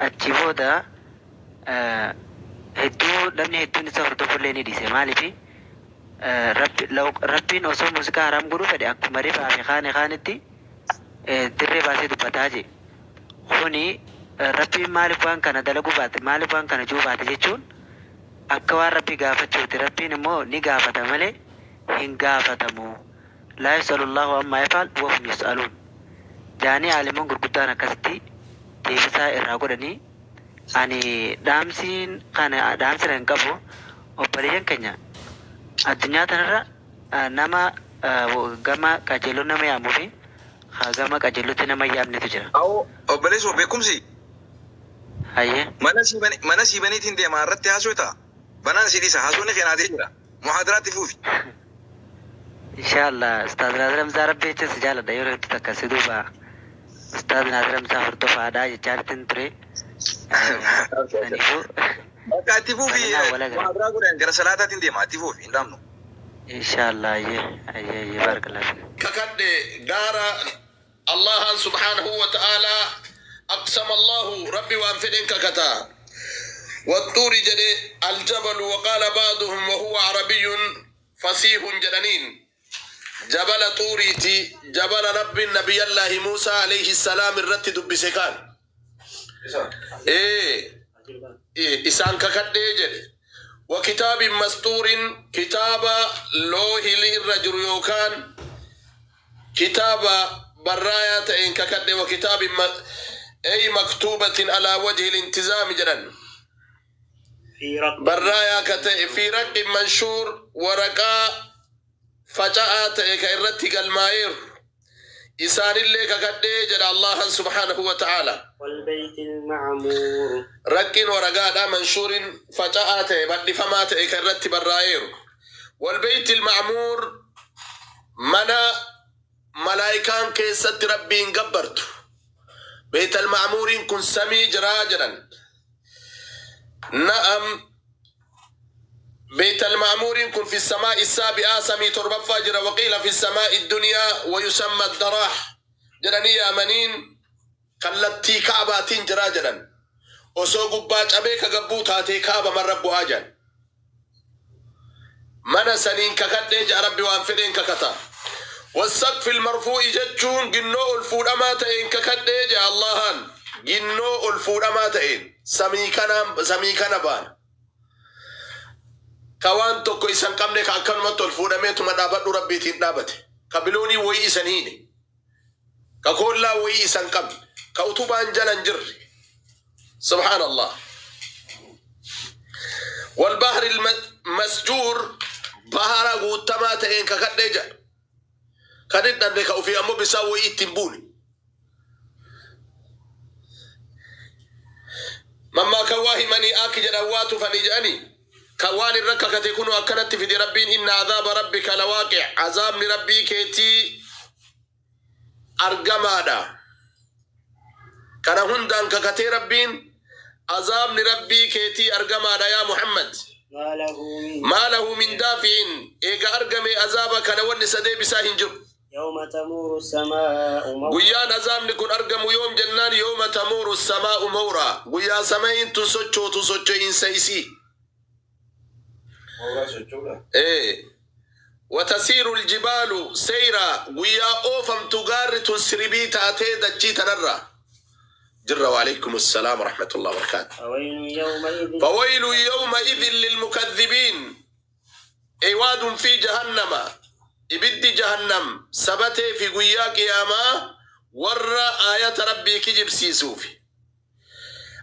Achi booda hedduu namni hedduun isa hordofullee ni dhiise. Maaliifi? Rabbiin osoo muuziqaa haraam godhuu fedhe akkuma ribaa fi kaane kaanitti dirree baasee dubbataa je. Kuni Rabbiin maaliif waan kana dalaguu baate, maaliif waan kana juu baate jechuun akka waan Rabbii gaafachuuti. Rabbiin immoo ni gaafata malee hin gaafatamu. لا يسأل الله عما يفعل وهم يسألون jaanii aalimoon gurguddaan akkasitti deebisaa irraa godhanii. Ani dhaamsiin kana dhaamsina hin qabu. Obboleeyyan keenya, addunyaa tanarra nama gama qajeeloo nama yaamuu fi gama qajeelootti nama hin yaamnetu jira. Awoo, obboleessoo beekumsi. Hayyee. Mana sii baniitiin deemaa irratti haasoo ta'a. Banaan si dhiisa haasofni kee naatee jira. Muhaadaraatti fuufi. Inshallah Ustaaz Naasir Hamzaa Rabbi jecha si jaaladha yeroo hedduu takka si duuba Ustaaz Naasir Hamzaa hordofaadha jechaanitin ture. Saniifuu Bakka itti fuufi bal'inaan wal agarra. muhaadaraa godhan gara salaataatiin deema itti fuufi hin dhaabnu. Inshallah ayyee ayyee ayyee baarakallahu fiik. Kakadhe gaara Allahan subhaanahu wa ta'aalaa aqsama Allahu Rabbi waan fedhen kakata waxxuuri jedhe aljabalu waqaala ba'duhum wahuwa arabiyyun fasiihun jedhaniin jabala xuuriiti jabala Rabbin nabiyallaahi Muusaa alayhi salaam irratti dubbise kaan ee isaan kakadhee jedhe wa kitaabin masxuurin kitaaba loohili irra jiru yookaan kitaaba barraayaa ta'een kakadhe wa kitaabin ay maktuubatin alaa wajhi lintizaami jedhan barraayaa ka ta'e fi raqqin manshuur waraqaa faca'aa ta'e ka irratti galmaa'eeru isaanillee kakadhee jedha Allahan subhaanahu wa ta'aala. Raqqin waraqaadha manshuurin faca'aa ta'e bal'ifamaa ta'e ka irratti barraa'eeru. Walbeeyti ilma'muur mana malaayikaan keessatti Rabbiin gabbartu. Beeytal ma'muuriin kun samii jiraa jedhan. Na'am Beeytal ma'muuriin kun fi samaa'i saabi'aa samii torbaffaa jira waqiila fi samaa'i duniyaa wa yusamma daraah jedhanii yaamaniin kallattii ka'abaatiin jiraa jedhan. Osoo gubbaa cabee ka gabbuu taatee kaaba marra bu'aa jedhan. Mana saniin kakadhee ja'a Rabbi waan fedheen kakata. Wassaqfil marfuu'i jechuun ginnoo ol fuudhamaa ta'een kakadhee ja'a Allahaan. Ginnoo ol fuudhamaa ta'een samii kanaan samii kana baana. Ka waan tokko isan qabne ka akkanumatti ol fuudhameetuma dhaabadhu Rabbiitiin dhaabate. Ka biloonii wayii isan hiine. Ka koollaa wayii isan qabne. Ka utubaan jala hin jirre. Subhaanallah. Walbahri masjuur bahara guuttamaa ta'een kakadhee jedha. Kan hin dhabne ka ofii ammoo bisaan wayii itti hin buune. Mammaakan waa himanii akki jedhan waa tufanii jedhanii kan waan irra kakate kunoo akkanatti fide Rabbiin inna azaaba rabbika lawaaqic azaabni Rabbii keetii argamaadha. Kana hundaan kakatee Rabbiin azaabni Rabbii keetii argamaadha yaa Muhammad. Maa lahu min daafi'in eega argame azaaba kana wanni isa deebisaa hin jiru. Guyyaan azaabni kun argamu yoom jennaan yawma tamuuru samaa'u mawraa guyyaa sama'iin tun sochootu socho'iinsa isii. Ee. Watasiiru ljibaalu seyraa guyyaa oofamtu gaarri tun siribii taatee dachii tanarraa. Jirra waaleykum assalaam warahmatullahi wabarakaatu. Fawaylu yawma idhin lilmukadhibiin Eywaadun fi jahannama ibiddi jahannam sabatee fi guyyaa qiyaamaa warra aayata Rabbii kijibsiisuufi.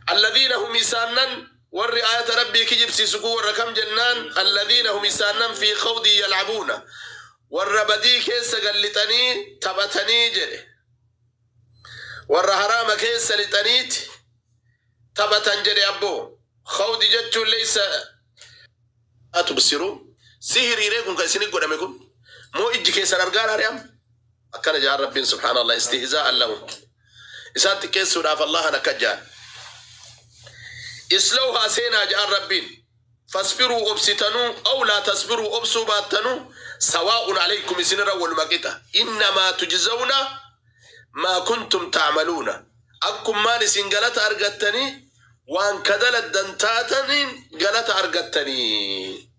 Alladhiina hum isaannan warri aayata Rabbii kijibsiisu kun warra kam jennaan alladhiina hum isaannan fi khawdin yal'abuuna warra badii keessa gad lixanii taphatanii jedhe. Warra haraama keessa lixaniiti taphatan jedhe abboo. Khawdi jechuun leysa atubsiruun sihrii ree kun kan isinit godhame kun moo ijji keessan argaaraa ree amma akkana ja'an Rabbiin subhaanallah istihzaa'an lahum isaan xiqqeessuudhaaf Allahan akkas ja'an islawhaa seenaa ja'an Rabbiin fasbiruu obsitanuu aw laa tasbiruu obsuu baattanuu sawaa'un alaykum isinirra waluma qixa innamaa tujzawna maa kuntum ta'maluuna akkummaan isin galata argattanii waan ka daladdan taataniin galata argattanii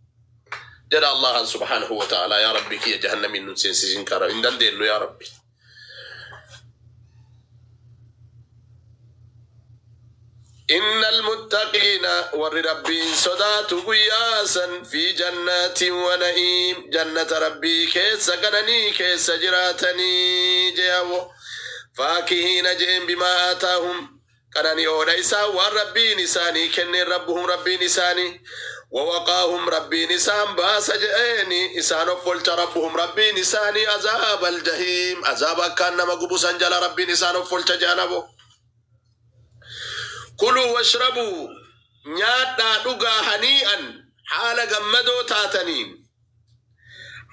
jedha Allahan subhaanahu wa ta'aalaa yaa Rabbii kiyya jahannamiin nun seensisin kara hin dandeennu yaa Rabbi. Innal muttaqiina warri Rabbiin sodaatu guyyaa san fi jannaatin wa na'iim jannata Rabbii keessa qananii keessa jiraatanii jee hawwo faakihiina jeen bimaa aataahum qanani'oodha isaan waan Rabbiin isaanii kenneen rabbuhum Rabbiin isaanii wa waqaahum Rabbiin isaan baasa je'eeni isaan offolcha rabbuhum Rabbiin isaanii azaabal jahiim azaaba akkaan nama gubu san jala Rabbiin isaan offolcha je'an abo. Kuluu washrabuu, nyaadhaa dhugaa hanii'an, Haala gammadoo taataniin.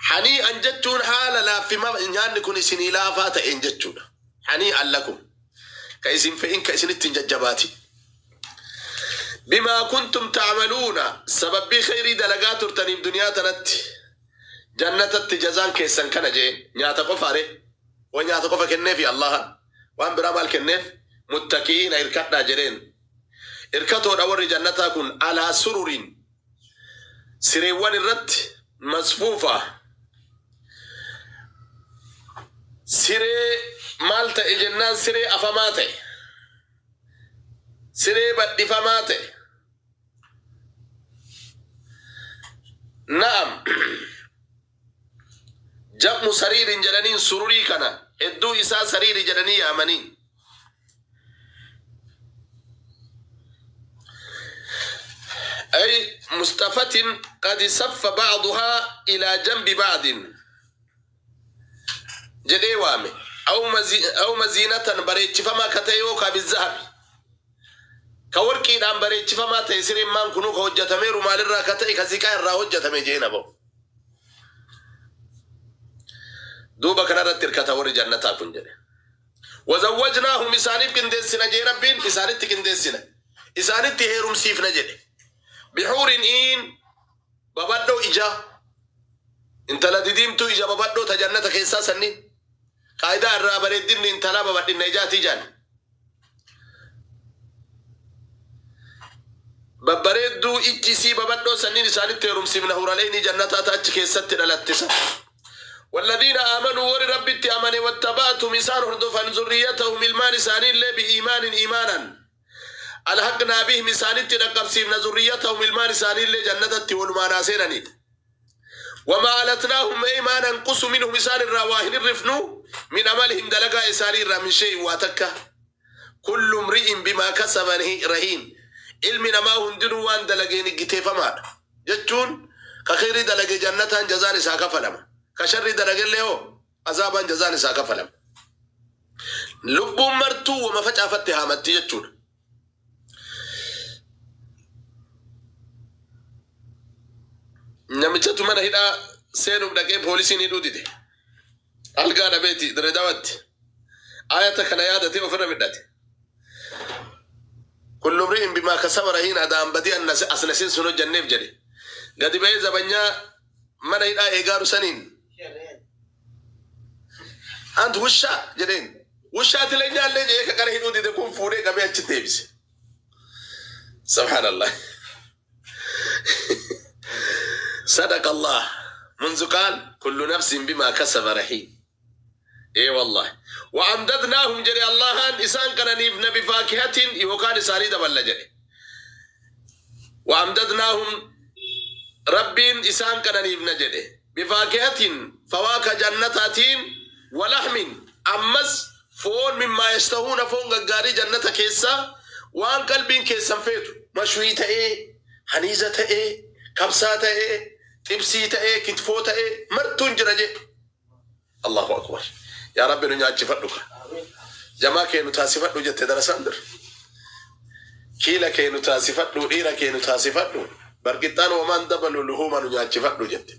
Hanii'an jechuun haala laaffima nyaanni kun isinii laafaa ta'een jechuudha. Hanii'an lakum. Ka isin fe'in ka isinitti hin jajjabaatin. Bimaa kuntum ta'maluuna sababbii kheyrii dalagaa turtaniif duniyaa tanatti jannatatti jazaan keessan kana jeen nyaata qofaa ree? Way nyaata qofa kenneefi Allahan waan biraa maal kenneef? Muttaki'iina irkadhaa jedheen. Irkatoodha warri jannataa kun alaa sururin sireewwan irratti masfuufa siree maal ta'e jennaan siree afamaa ta'e siree badhifamaa ta'e na'am jam'u sariirin jedhaniin sururii kana hedduu isaa sariiri jedhanii yaamaniin ay mustafatin qad saffa ba'duhaa ilaa janbi ba'din jedhee waame aw maziinatan bareechifamaa ka ta'e yookaa bizzahabi ka worqiidhaan bareechifamaa ta'e sireen maan kunuu ka hojjatameeru maalirraa ka ta'e ka ziqaa irraa hojjatame jeen aboo duuba kanarratti hirkata warri jannataa kun jedhe wazawwajnaahum isaaniif qindeessina jee rabbiin isaanitti qindeessina isaanitti heerumsiifna jedhe bihuurin iin babadhoo ijaa intala didiimtuu ija babadhoo ta jannata keessaa sanniin qaayidaa irraa bareeddinni intalaa babadhinna ijaatii jaan babbareedduu ijji isii babadhoo sanniin isaanitti heerumsiifna huraleynii jannataa ta achi keessatti dhalatte san والذين آمنوا ور ربي أمنوا واتبعتم إسان هردفن ذريتهم إلمان إسانين اللي بإيمان إيمانا ألحقنا بهم إسانين تنقبسيفنا ذريتهم إلمان إسانين اللي جنة والمانا سيرني وما ألتناهم أي ما ننقص منهم إسان الرواهن الرفنو من عملهم دلقا إسانين من شيء واتكا كل امرئ بما كسب رهين علم ما هندنو وان دلقين جتيفما جتون كخير دلق جنة جزان إساك فلما كشر دلق اللي عذابا جزان إساك فلما لب مرتو وما فجأة فتها متي جتون namichatu mana hidhaa seenuuf dhaqee poolisiin hidhuu dide. Algaa dhabeeti diredaawatti. Ayata kana yaadatee ofirra midhate. Kullu mri'in bimaa kasaba rahiin adaan badii asnasiin sun hojjanneef jedhe. Gadi ba'ee zabanyaa mana hidhaa eegaaru saniin. Ant wushaa jedheen. Wushaa tileenyaallee jedhee ka qara hidhuu dide kun fuudhee qabee achi deebise. Subhaanallah. صدق الله منذ قال كل نفس بما كسب رهين اي والله وامددناهم جري الله ان انسان كان نيفنا بفاكهة يوكان ساري دبل جري وامددناهم ربين انسان كان نيفنا جري بفاكهة فواكه جنتات ولحم امس فون مما يشتهون فون غاري جنة كيسا وان قلبين كيسا فيتو مشوي تاي حنيزة تاي كبسة تاي xibsii ta'ee kitfoo ta'ee martuun jira jee Allahu akbar yaa rabbi nu nyaachifadhu ka jamaa kee nu taasifadhu jette darasaan bir kiila kee nu taasifadhu dhiira kee nu taasifadhu barqixxaan homaan dabalu luhuma nu nyaachifadhu jette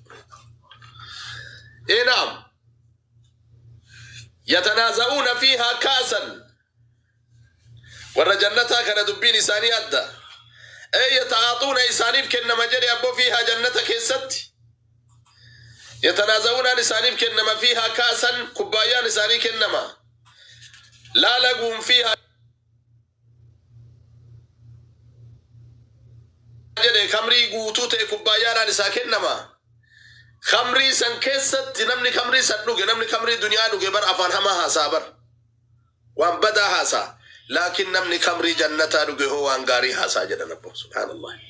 ee naam yatanaaza'uuna fiihaa kaasan warra jannataa kana dubbiin isaanii adda أي يتعاطون إسانيف كنما جري أبو فيها جنة كيست يتنازعون عن إسانيف كنما فيها كاسا كبايان إساني كنما لا لغو فيها جري خمري قوتو تي كبايان عن إسا كنما خمري سن كيست نمني خمري سن نمني خمري دنيا نوغي بر أفان هما هاسا وان بدا هاسا لكن نمني خمري جنة رجه هو أنغاري هاسا جدا نبو سبحان الله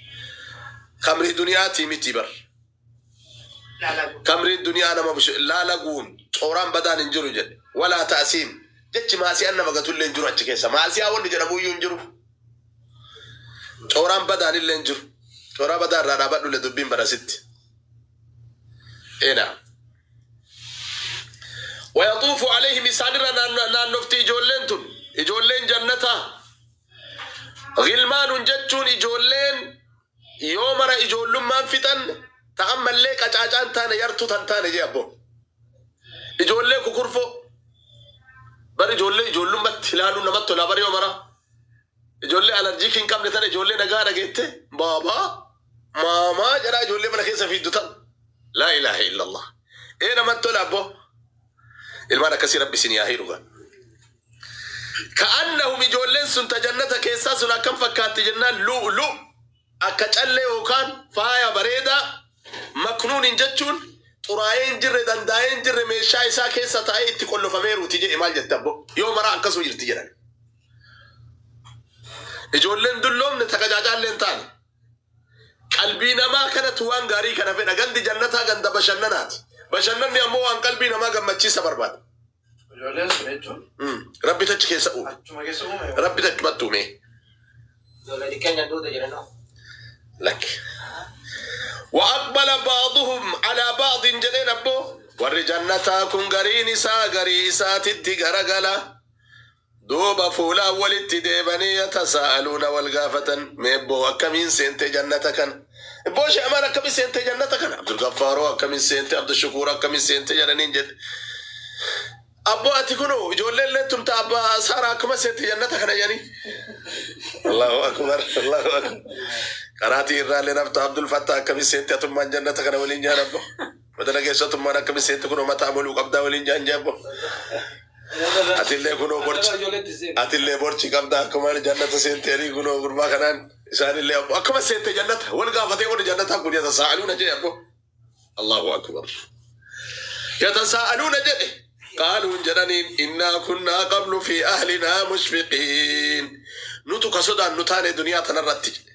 خمري دنيا تيمتي بر خمري الدنيا أنا ما بش لا لقون أوران بدان انجرو جد ولا تأسيم جت ما سي أنا ما قتل انجرو أتشكيسا ما سي أول نجربو ينجرو أوران بدان اللي انجرو أوران بدان رانا بدو لدبين برست إيه ويطوف عليهم سادرنا نفتي جولنتون ijoolleen jannataa gilmaanuun jechuun ijoolleen Yoo mara ijoollummaan fixan ta ammallee qacaacaan taane yartuu tan taane jee abbo. Ijoollee kukurfoo bar ijoollee ijoollummaatti ilaaluun namatti tola bar yoo mara. Ijoollee alarjiikii hin qabne tana ijoollee nagaa dhageette baabaa maamaa jedhaa ijoollee mana keessa fiiddu tan. Laa ilaaha illallah. Ee namatti tola abbo. Ilmaan akkasii rabbi isin yaa hiru gaa. Ka'annahum ijoolleen sun ta jannata keessaa sun akkam fakkaatti jennaan lu'lu akka callee yookaan faaya bareedaa maknuunin jechuun xuraa'ee hin jirre dandaa'ee hin jirre meeshaa isaa keessa taa'ee itti qollofameeruuti jedhe maal jette abbo yoo maraa akkasuma jirti jedhan. Ijoolleen dulloomne ta qacaacaallee hin taane. Qalbii namaa kanatu waan gaarii kana fedha. Gandi jannataa ganda bashannanaati. Bashannanni ammoo waan qalbii namaa gammachiisa barbaada. Ijoolleen sun jechuun Rabbi tachi keessa uume. achuma keessa uume. Rabbi tachumatti uume. Ijoollee xiqqeenya duuta jedhanoo. Lakki. Wa aqbala ba'duhum alaa ba'din jedheen abboo warri jannataa kun gariin isaa garii isaatitti garagala. Duuba fuulaan walitti deebanii yatasaa'aluuna wal gaafatan meebboo akkamiin seente jannata kana. Ibboo She'amaan akkamiin seente jannata kana. Abdulgaffaaroo akkamiin seente Abdushukuur akkamiin seente jedhaniin jedhe. Abboo ati kunoo ijoolleen illee tumta abbaa Saaraa akkuma seente jannata kana jedhanii. Allahu akbar Allahu akbar. Karaatii irraallee nafta Abdul Fattah akkamiin seente atummaan jannata kana waliin jaan abbo. Madana keessa atummaan akkamiin seente kunoo mataa moluu qabdaa waliin jaan jee abbo. Atillee kunoo borci atillee borci qabda akkuma jannata seenteerii kunoo gurbaa kanaan isaanillee abbo akkuma seente jannata wal gaafatee warri jannataa kun yatasaa'aluuna jedhe abbo. Allahu akbar. Yatasaa'aluuna jedhe qaaluun jedhaniin innaa kunnaa qablu fi ahlinaa mushfiqiin nutu ka sodaannu taane duniyaa tanarratti jedhe.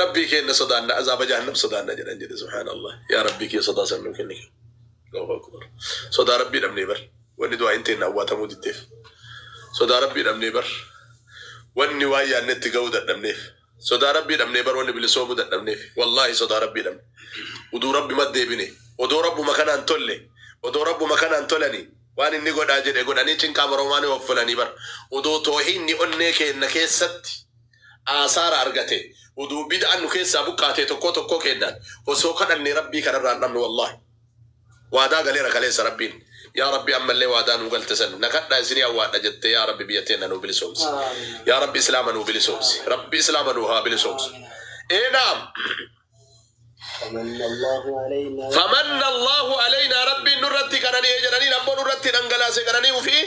Rabbii keenya sodaanna azaaba jahannam sodaanna jedhan jedhe subhaanallah. Yaa Rabbii kiyya sodaa san nuu kenni. Allahu akbar. Sodaa Rabbii dhabnee bar. Wanni du'aa hin teenna awwaatamuu diddeef. Sodaa Rabbii dhabnee bar. Wanni waan yaadnetti ga'uu dadhabneef. Sodaa Rabbii dhabnee bar wanni bilisoomuu dadhabneef. Wallaahi sodaa Rabbii dhabne. Uduu Rabbi maddeebine. Odoo Rabbuma kanaan tolle. Odoo Rabbuma kanaan tolani. Waan inni godhaa jedhe godhanii cinqaa moroomaanii offolanii bar. Uduu toohiinni onnee keenna keessatti aasaara argate. Uduu bid'aan nu keessaa buqqaate tokkoo tokkoo keennaan. Osoo kadhannee Rabbii kanarraa hin dhabnu wallaahi. Waadaa galeera kaleessa Rabbiin. Yaa Rabbi ammallee waadaa nuu galte san na kadhaa isinii awwaadha jettee yaa Rabbi biyya teenna nuu bilisoomsi. Yaa Rabbi Islaama nuu bilisoomsi. Rabbi Islaama nuu haa bilisoomsu. Ee naam. Famanna Allahu aleynaa Rabbiin nurratti qanani'e jedhaniin ammoo nurratti dhangalaase qananii ufii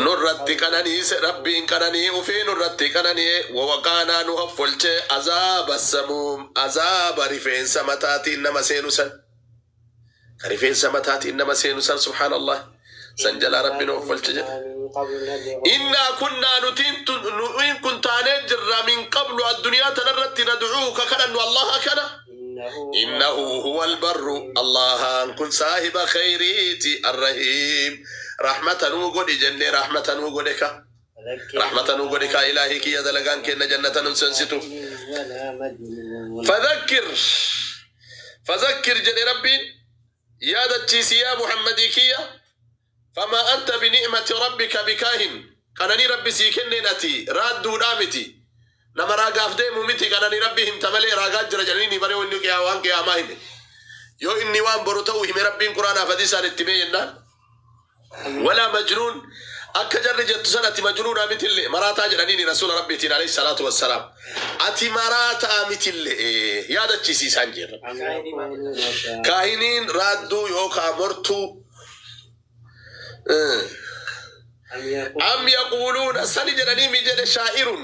nurratti qananiise Rabbiin qananii ufii nurratti qanani'e wawaqaanaa nu hoffolche azaaba samuum azaaba rifeensa mataatiin nama seenu san ka rifeensa mataatiin nama seenu san subhaanallah san jalaa Rabbi nu hoffolche jedhe. Innaa kunnaa nutiin nu'in kun taanee jirra min qablu addunyaa tanarratti nad'uu ka kadhannu Allaha kana innahu huwal barru Allahaan kun saahiba khayriiti arrahiim rahmata nuu godhi jennee rahmata nuu godhe ka rahmata nuu godhe ka ilaahii kiyya dalagaan kenna jannata nun seensitu. Fadhakkir fadhakkir jedhe Rabbiin yaadachiisi yaa Muhammadii kiyya famaa anta bini'mati rabbika bikaahin qananii rabbi sii kenneen ati raadduudhaa miti nama raagaaf deemu miti qananii rabbi himta malee raagaa jira jedhanii ni baree wanni waan qiyaamaa hime yoo inni waan boru ta'u hime rabbiin quraanaaf hadiisaan itti himee jennaan walaa majnuun akka jarri jettu san ati majnuunaa mitillee maraataa jedhaniini rasuula rabbiitiin alayhi salaatu wassalaam ati maraataa mitillee yaadachiisi isaan jeerra kaahiniin raadduu yookaa mortuu am yaquuluuna sani jedhanii mi jedhe shaa'irun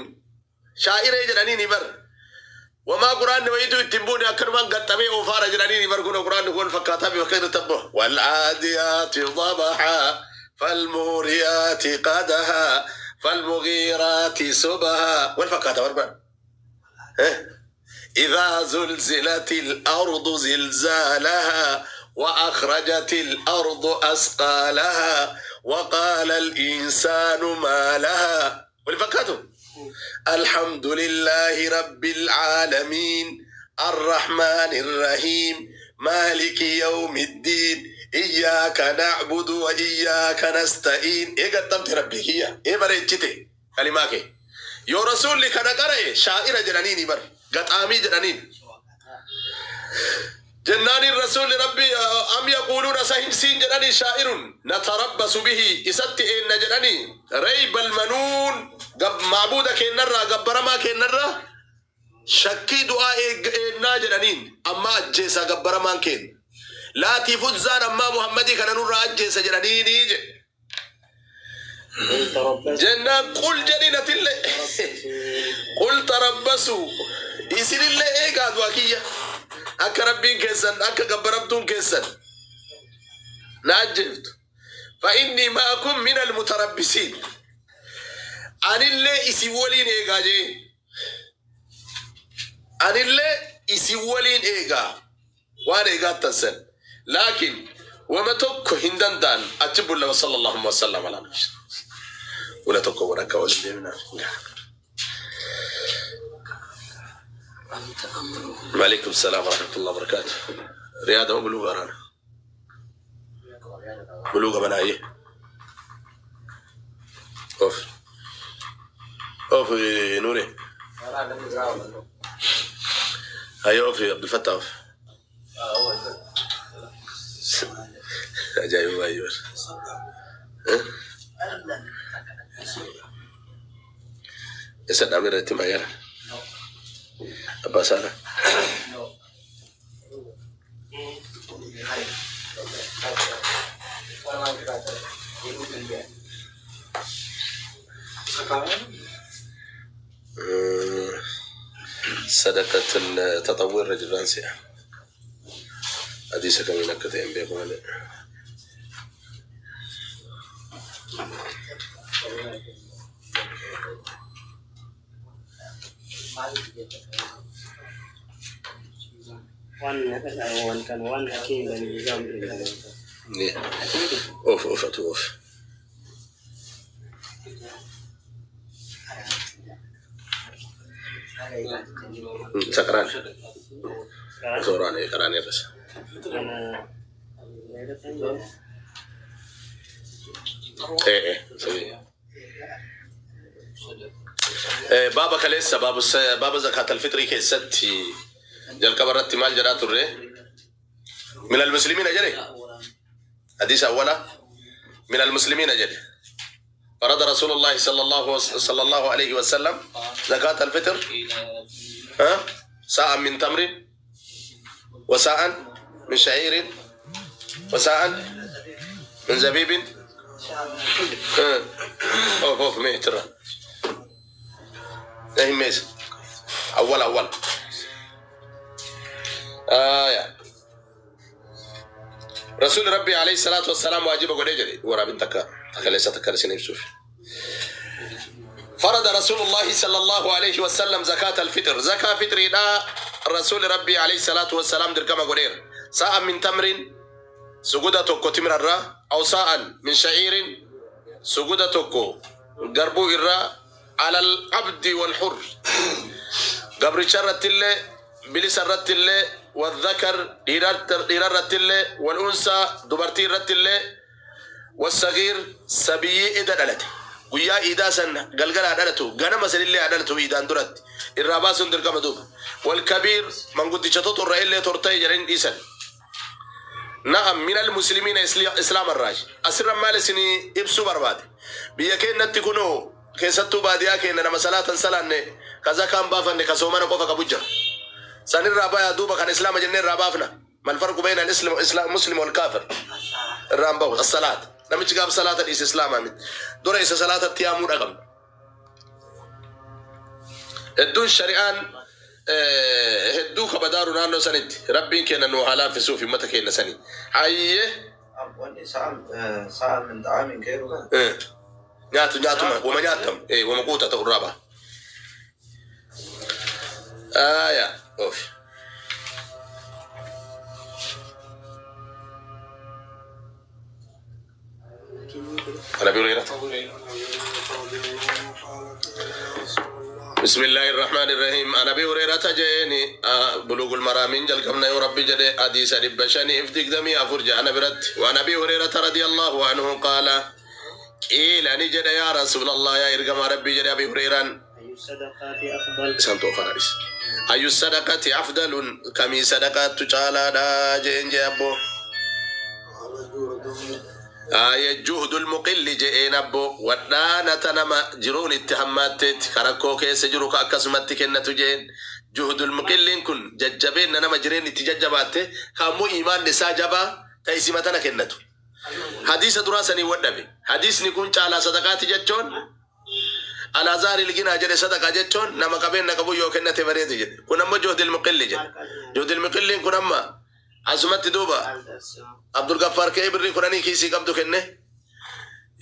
shaa'iree jedhanii ni bar wamaa quraanni wayitu ittiin buune akkanumaan gaxxamee oofaara jedhanii ni bar kun quraanni kun fakkaataa bifa akka irratti abbo wal'aadiyaati dabaxaa falmuuriyaati qadahaa falmughiiraati subahaa wal fakkaata barbaan إذا زلزلت الأرض زلزالها وأخرجت الأرض أثقالها وقال الإنسان ما لها ولفكاته الحمد لله رب العالمين الرحمن الرحيم مالك يوم الدين إياك نعبد وإياك نستعين إيه قدمت ربي هي إيه بريتشتي كلماك Yoo Rasuulli kana qara'e shaa'ira jedhaniini bar, gaxaamii jedhaniin. Jennaaniin Rasuulli Rabbi am yaquuluuna sa hin siin jedhanii shaa'irun natarabbasu bihi isatti eenna jedhanii reybal manuun ma'buuda keennarraa gabbaramaa keennarraa shakkii du'aa eennaa jedhaniin ammaa ajjeesaa gabbaramaan keenna. Laatiif Uzzaan ammaa Muhammadii kana nurraa ajjeesa jedhaniini jedhe. Jennaan qul jedhiin atille qul tarabbasu isinillee eegaa du'a kiyya akka Rabbiin keessan akka gabbaramtuun keessan na ajjeeftu. Fa innii ma'akum minal mutarabbisiin anillee isin waliin eegaa jeen. Anillee isin waliin eegaa waan eegaattan san laakiin wama tokko hin danda'an achi bulla wa sallallahu wa sallam ala nabi wala tokko wala akka waliin deemina. Waalaikum salaam wa rahmatullahi wa barakatuh. Riyaada moo buluuga araana? Buluuga banaayyee. Of. Of Nuure. Hayyee of Abdul Fattah of. Ajaa'iba baay'ee bar. Isa dhaabne irratti magaala. Abbaa Saala. Sadaqatul tatawwur irra jirraan si'a. Hadiisa kamiin akka ta'e hin beeku malee. Of of atu of. Sakaraan. Sooraan karaan irras. Eh eh. Baaba kaleessa baaba zakaatal fixrii keessatti jalqaba irratti maal jedhaa turre? Minal muslimiina jedhe. Hadiisa awwala minal muslimiina jedhe. Farada Rasuulullaahi sallallahu alayhi wa sallam zakaatal fixr saa'an min tamrin wa saa'an min sha'iirin wa saa'an min zabiibin. Of of mee tirra. Hin meesa. Awwal awwal. Aya. Rasuulli Rabbii alayhi salaatu wassalaam waajiba godhee jedhe waraabin takka takaleessa takka isin ibsuuf. Farada Rasuulullaahi sallallahu alayhi wasallam zakaata alfixir. Zakaa fixriidhaa Rasuulli Rabbii alayhi salaatu wassalaam dirqama godheera. Saa'an min tamrin suguda tokko timira irraa aw saa'an min sha'iirin suguda tokko garbuu irraa alal abdi wal hurr gabricha irrattillee bilisa irrattillee wadhakar dhiira irrattillee wal unsaa dubartii irrattillee wassagiir sabiyyii eda dhalate guyyaa iidaa san galgala haa dhalatu ganama sanillee haa dhalatu iidaan duratti irraa baasuun dirqama duuba wal kabiir manguddicha toxurra illee torta'e jedhanii dhiisan. Na'am minal muslimiina islaama irraayi. Asirra maal isinii ibsuu barbaade? Biyya keennatti kunoo keessattuu baadiyaa keenna nama salaata hin salaanne, ka zakaa hin baafanne, ka soomana qofa qabu jira. Sanirraa bayaa duuba kana islaama jennee irraa baafna? Mal farqu bayna al muslim wal kaafir? Irraa hin bahu. As-salaat. Namichi gaaf salaata dhiise islaamaa miti. Dura isa salaatatti yaamuu dhaqabna. Hedduun shari'aan hedduu kabadaaru naannoo sanitti rabbiin keenna nuu haa laaffisuufi ummata keenna sanii hayyee. Wanni sa'an sa'an min xa'aamin keeru kana. Nyaatu nyaatuma wama nyaattamu wama quuta ta'u irraa baha. Aya oofi. عن ابي هريره بسم الله الرحمن الرحيم عن ابي هريره جيني بلوغ المرامين جلقمنا يا ربي جدي حديث 524 جاء برت وعن ابي هريره رضي الله عنه قال قيل نجد يا رسول الله يا ارقم ربي جدي ابي هريره Isaan toofanaa dhis. Ayyu sadaqati afdalun kamii sadaqaattu caalaadha jeen jee abboo. Aya juhdul muqilli je'een abbo wadhaanata nama jiruun itti hammaatteetti ka rakkoo keessa jiru ka akkasumatti kennatu je'een juhdul muqilliin kun jajjabeenna nama jireen itti jajjabaatte ka ammoo iimaanni isaa jabaa ta isima tana kennatu hadiisa duraa sanii wadhabe hadiisni kun caalaa sadaqaati jechoon alaa zaaril ginaa jedhe sadaqa jechoon nama qabeenna qabu yoo kennate bareede jedhe kun ammoo juhdil muqilli jedhe juhdil muqilliin kun amma asumatti duuba Abdul Gaffaar ka'ee birrii kudhanii kiisii qabdu kenne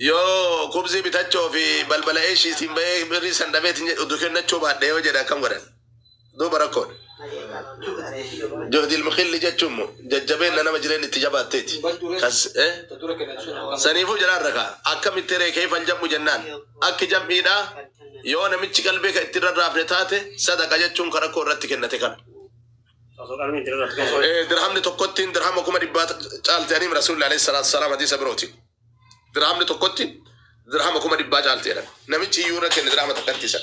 yoo kubzii bitachoo fi balbala eeshiitiin bahee birrii san dhabeetiin jedhu utuu kennachuu baadhe yoo jedhe akkam godhan duuba rakkoon juhdil muqilli jechuun immoo jajjabeenna nama jireenyi itti jabaatteeti kas saniifuu jalaan rakaa akkamitti ree keefan jam'u jennaan akki jam'iidhaa yoo namichi qalbii ka itti rarraafne taate sadaqa jechuun ka rakkoo irratti kennate kana. Dirhamni tokkottiin dirhama 400,000 caalti jedhaniim Rasuulli alayhi salaatu wassalaam hadiisa birootiin. Dirhamni tokkotti dirhama 400,000 caalti jedhan. Namichi iyyuu irra kenne dirhama takkatti san.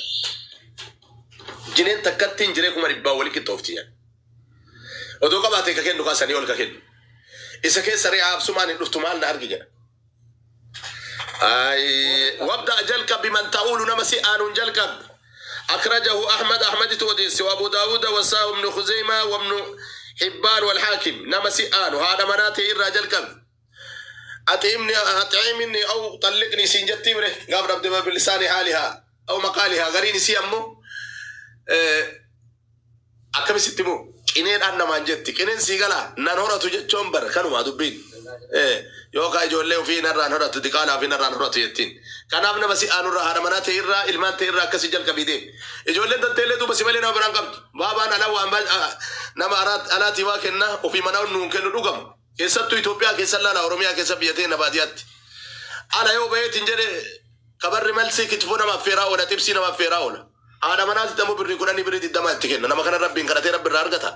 Jineen takkattiin jiree 400,000 wali qixxoofti jedhan. Odoo qabaatee ka kennu kaasanii ol ka kennu. Isa keessa re'aa absumaan hin dhuftu maal na argi jedha. Ay, wabda jalqab biman ta'uulu nama si aanuun jalqab. Akrajahu Ahmad Ahmaditu odeesse wa Abu Daawuda wa Saahu ibnu Khuzeyma wa ibnu Hibbaan wal Haakim nama si aanu haadha manaa ta'e irraa jalqab. At'imni at'imni aw xalliqni siin jettii mire gaaf dhabde bilisaani haalihaa aw maqaalihaa gariin isii ammoo Akkami sitti himu qineedhaan namaan jetti qineen sii galaa nan horatu jechoon bar kanumaa dubbiin yookaa ijoollee ofii narraan horatu diqaalaa ofii narraan horatu jettiin kanaaf nama si aanurraa haadha manaa ta'e irraa ilmaan ta'e irraa akkasii jalqabii deemi ijoolleen tanteellee duuba si malee nama biraan qabdu baabaan alaa waan nama alaatii waa kenna ofii manaa nuun kennu dhugamu keessattuu Itoophiyaa keessa laala Oromiyaa keessa biyya teena baadiyaatti ala yoo baheetiin jedhe kabarri malsii kitfoo nama affeeraa oola xibsii nama affeeraa oola Haadha manaatitti ammoo birrii kudhanii birrii digdamaa itti kenna. Nama kana Rabbiin kadhatee Rabbi irraa argata?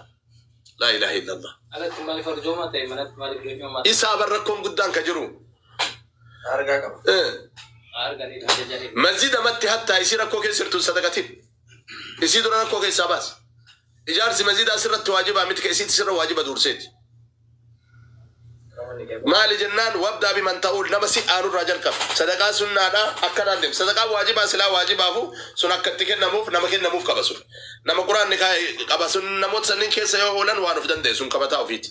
Laa ilaaha illallah. Alatti maaliif arjoomaa ta'e manatti maaliif arjoomaa ta'e? Isaa bar rakkoon guddaan ka jiru. Argaa qaba. Arganii ajajanii. Masjidamatti hattaa isii rakkoo keessa jirtu hin sadaqatin. Isii dura rakkoo keessaa baasi. Ijaarsi masjidaa sirratti waajibaa miti ka isiitti sirra waajiba duurseeti. Maali jennaan wabdaa biman ta'uul nama si aanurraa jalqabi. Sadaqaa sunnaadha akkanaan deem. Sadaqaan waajibaa silaa waajibaafu sun akka itti kennamuuf nama kennamuuf qaba sun. Nama quraanni kaa'e qaba sun namoota sanniin keessa yoo oolan waan of danda'e sun qabataa ofiiti.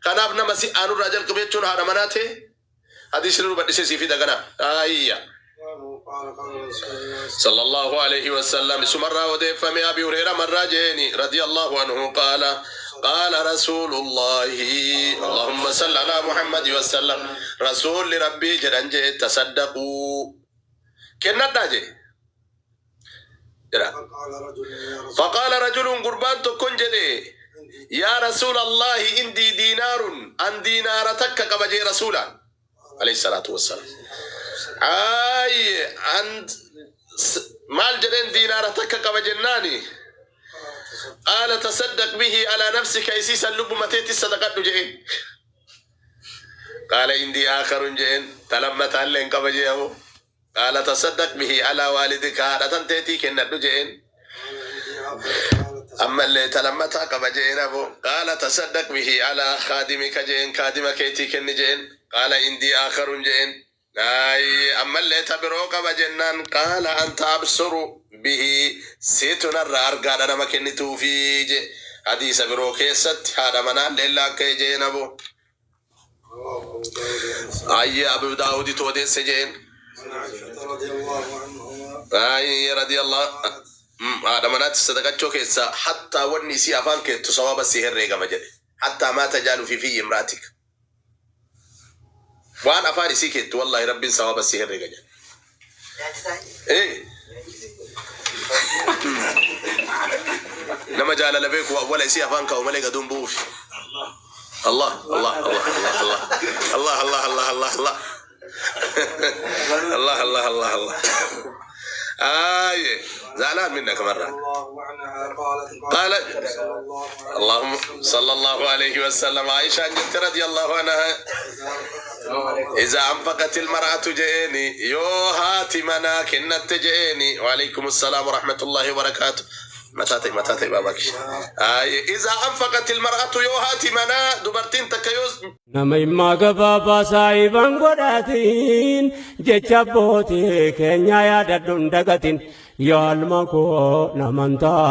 Kanaaf nama si aanurraa jalqabi jechuun haadha manaa tee hadiisni nu badhisee sii fida gana. Ayya. Sallallahu alayhi wasallam isumarraa odeeffame Abi Hureyra marraa jeeni radiyallahu anhu qaala qaala rasuulullahi Allahumma salli ala Muhammadi wasallam rasuulli rabbii jedhan jee tasaddaquu kennadhaa jee jedha faqaala rajulun gurbaan tokkon jedhe yaa rasuulallahi indii diinaarun an diinaara takka qaba jee rasuulaan alayhi salaatu wassalaam. Aayye an maal jedheen diinaara takka qaba jennaani qaala tasaddaq bihi alaa nafsika isii san lubbuma teetti sadaqadhu jedheen. Qaala indii aakarun jedheen talammataallee hin qaba jee amoo. Qaala tasaddaq bihi alaa waalidika haadha tanteetii kennadhu je'een. Ammallee ta lammataa qaba je'een aboo. Qaala tasaddaq bihi alaa khaadimika je'een kaadima keetii kenni je'een. Qaala indii aakharun je'een. Ayi ammallee ta biroo qaba jennaan qaala anta absuru bihi situ narra argaadha nama kennituufi je. Hadiisa biroo keessatti haadha manaallee laakka'e je'een aboo. Ayyee Abu Daawuditu odeesse jeen. Ayyee radiyallahu haadha manaatti sadaqachoo keessaa hattaa wanni isii afaan keettu sawaaba sii herreegama jedhe. Hattaa maa tajaalu fi fiyyi imraatik. Waan afaan isii keettu wallahi rabbiin sawaaba sii herreega jedhe. Nama jaalala beeku awwala isii afaan kaa'u malee gaduun bu'uufi. Allah Allah Allah Allah Allah Allah Allah Allah Allah Allah Allah Allah Allah آي زعلان منك مرة قال اللهم صلى الله عليه وسلم عائشة جت رضي الله عنها Iza anfaqatil mar'atu je'eeni yoo haati manaa kennatte je'eeni waalaikum assalaam warahmatullahi wabarakaatu. Mataa ta'e mataa ta'e baabaa kiyya. Aye, iza anfaqatil mar'atu yoo haati manaa dubartiin takka yoo Nama himmaa gabaabaa saahiban godhatiin jecha abbootii keenyaa yaadadhu hin dagatin yaa ilma koo naman ta'a.